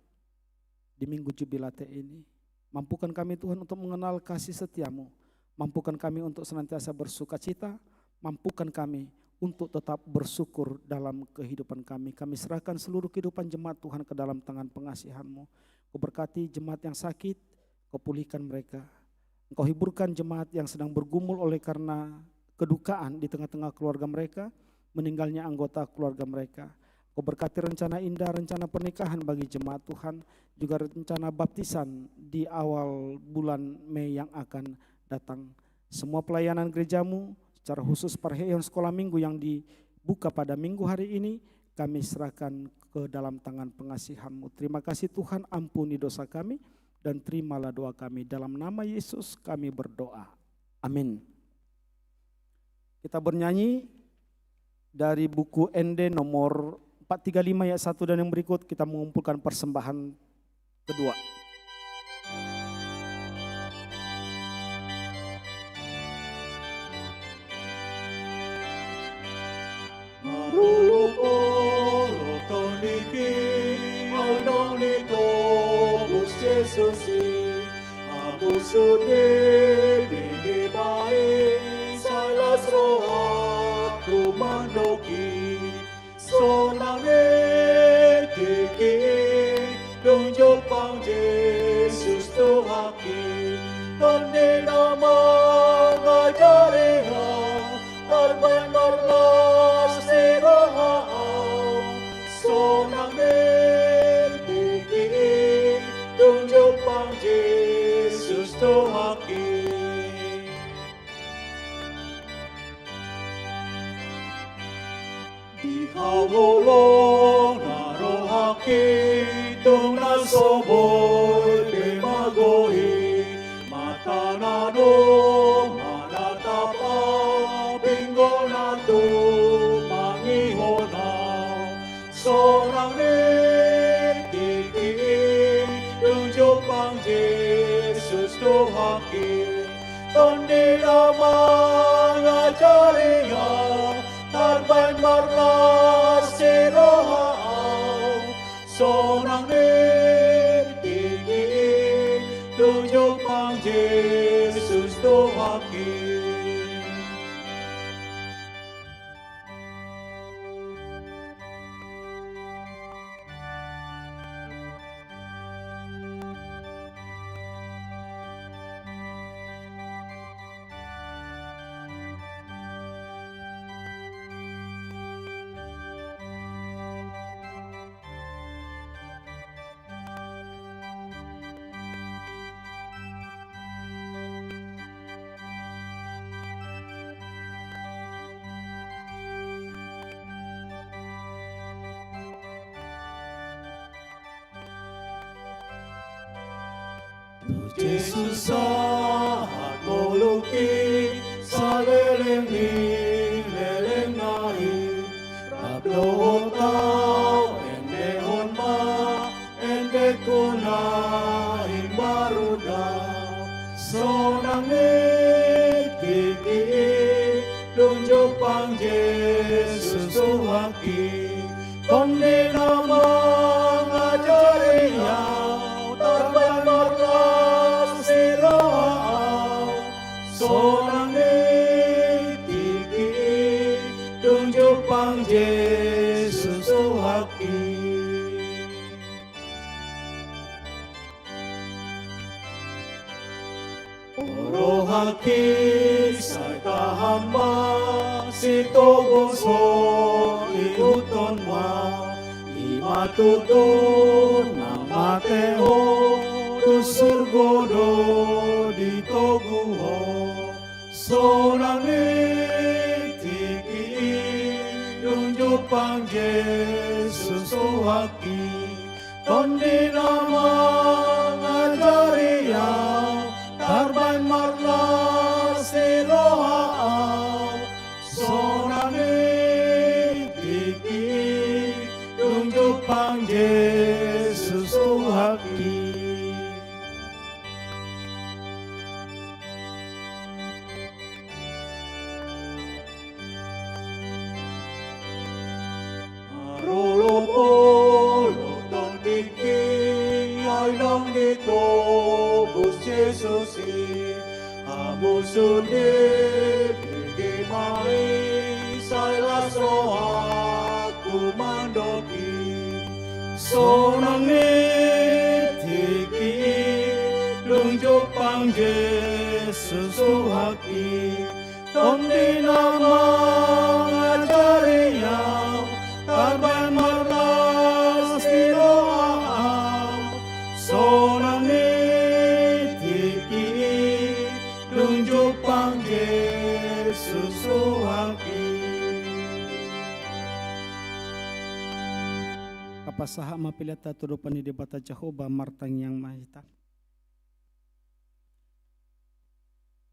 di Minggu Jubilate ini. Mampukan kami, Tuhan, untuk mengenal kasih setia-Mu. Mampukan kami untuk senantiasa bersuka cita. Mampukan kami untuk tetap bersyukur dalam kehidupan kami. Kami serahkan seluruh kehidupan jemaat Tuhan ke dalam tangan pengasihan-Mu. Kau berkati jemaat yang sakit, Kau pulihkan mereka. Engkau hiburkan jemaat yang sedang bergumul oleh karena kedukaan di tengah-tengah keluarga mereka, meninggalnya anggota keluarga mereka. Kau berkati rencana indah, rencana pernikahan bagi jemaat Tuhan, juga rencana baptisan di awal bulan Mei yang akan datang. Semua pelayanan gereja-Mu, secara khusus parheheon sekolah minggu yang dibuka pada minggu hari ini, kami serahkan ke dalam tangan pengasihan-Mu. Terima kasih, Tuhan, ampuni dosa kami dan terimalah doa kami. Dalam nama Yesus kami berdoa. Amin. Kita bernyanyi dari buku Ende nomor empat tiga lima ayat satu dan yang berikut, kita mengumpulkan persembahan kedua. Marolopolop taon nangkin, ahu naung ditobus Jesus i, ahu sude dibahen, sai las rohangku mandok i. Sonang ni tingki i, dung jumpang Jesus Tuhanki. Tondi na mangajari ahu, tarbahen marlas ni roha ahu. Sonang ni tingki i, dung jumpang Jesus Tuhanki. Di hau holong na rohangki, tung na so boi be magou i, mata na domma na tapa, pinggol na tumangihon ahu. Sonang ni tingki i, dung jumpang Jesus Tuhanki. Tondi na mangajari ahu, tarbahen marlas ni roha ahu. Sonang ni tingki i, dung jumpang Jesus Tuhanki. Tu Jesus sahat holongki saleleng ni lelengna i, rap dohot ahu endehon ma endengku na imbaru da. Sonang ni tingki i dung jumpang Jesus Tuhanki. Tondi na mangajari ahu, tarbaen marlas ni roha ahu. Sonang ni tingki i dung jumpang Jesus Tuhanki. O rohangki, sai tahan ma sitogu, so ihuthon ma. I ma tutu na mate ho, tu surgo do ditogu ho. Sonang ni tingki i dung jumpang Jesus Tuhanki. Tondi na mangajari ahu, tarbaen marlas ni roha ahu. Sonang ni tingki i dung jumpang Jesus Tuhanki. Marolopolop tondingki, ai ndang ditobus Jesus i. Hamu sude tingki ma i, sai las rohangku mandok i. Sonang ni tingki i dung jumpang Jesus Tuhanki. Tondi na mangajari ahu, tarbaen marlas ni roha ahu. Sonang ni tingki i dung jumpang Jesus Tuhanki. Tapasahat ma peleanta tu adopan ni Debata Jahowa, martangiang ma hita.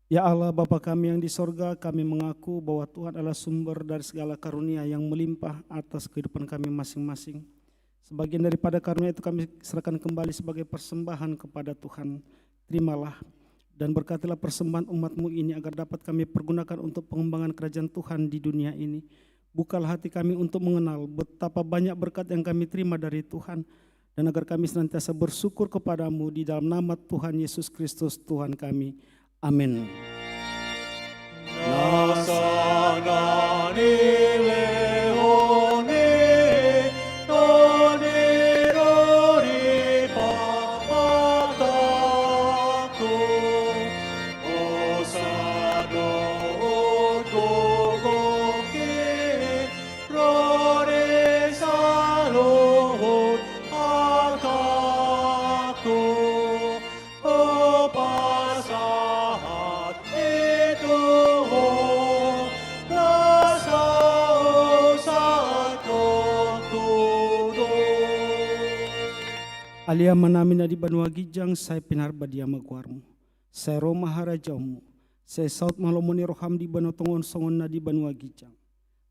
Ya Allah, Bapa kami yang di sorga, kami mengaku bahwa Tuhan adalah sumber dari segala karunia yang melimpah atas kehidupan kami masing-masing. Sebagian daripada karunia itu kami serahkan kembali sebagai persembahan kepada Tuhan. Terimalah dan berkatilah persembahan umat-Mu ini, agar dapat kami pergunakan untuk pengembangan kerajaan Tuhan di dunia ini. Bukalah hati kami untuk mengenal betapa banyak berkat yang kami terima dari Tuhan, dan agar kami senantiasa bersyukur kepada-Mu di dalam nama Tuhan Yesus Kristus, Tuhan kami. Amin. Na sanga ni lehon i, Tondi do di pamatangku, hosa dohot gogo i, ro di saluhut hatangku, hupasahat i tu Ho, na sahat dohot tu Ho. Ale Amanami na di banua ginjang, sai pinarbadia ma goarMu. Sai ro ma harajaonMu. Sai saut ma lomo ni rohaM di banua tonga on songon na di banua ginjang.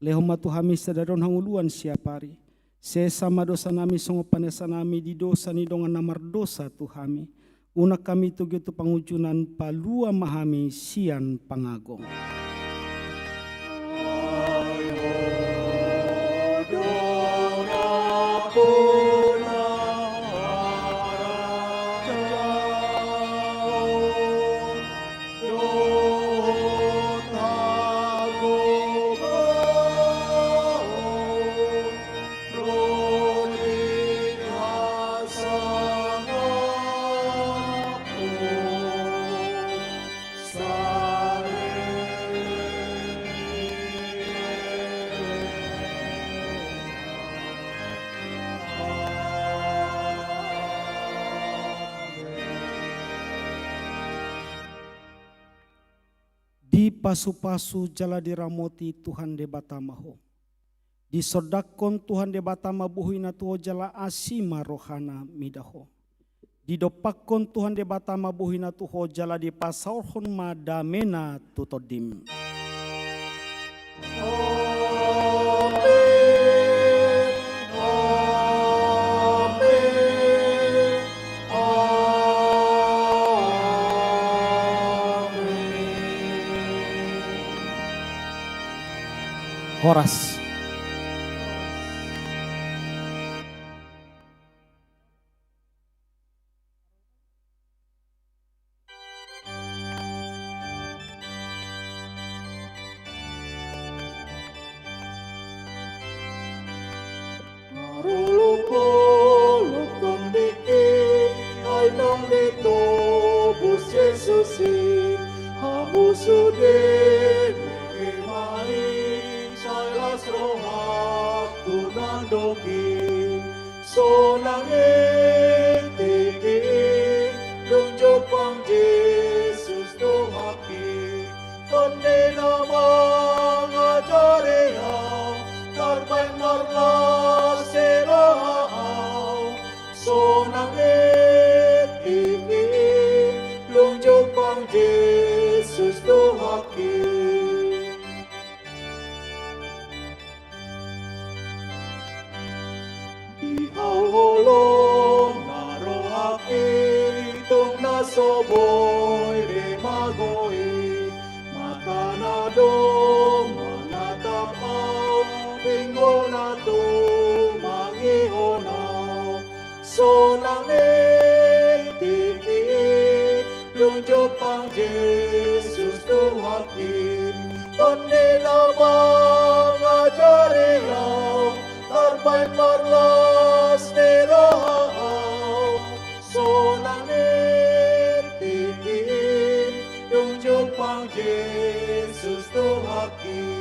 Lehon ma tu hami sadari on hangoluan siapari. Sesa ma dosanami songon panesanami di dosa ni dongan na mardosa tu hami. Unang hami togihon tu pangunjunan, palua ma hami sian pangago. Dipasupasu jala diramoti Tuhan Debata ma ho. Disondangkon Tuhan Debata ma bohina tu ho jala asi ma rohana mida ho. Didompakkon Tuhan Debata ma bohina tu ho jala dipasaorhon ma damena tu tondim. Horas. Marolopolop tondikkon, ai naung ditobus Jesus i, hamu sude, meme ma i, sai las rohangku nandok i. Sonang i tingki i, dung jumpang Jesus Tuhanki. Tondi na mangajari au, tarbaen marlas ni roha au. Sonang i tingki i, dung jumpang Jesus Tuhanki. Di hau holong na rohangki, tung na so boi be mago i, mata na dong manatap au, pinggol na tumangihon au. Sonang i tingki i, dung jumpang Jesus Tuhanki. Tondi na mangajari au, tarbaen marlas ni roha au. Sonang i tingki i, dung jumpang Jesus Tuhanki.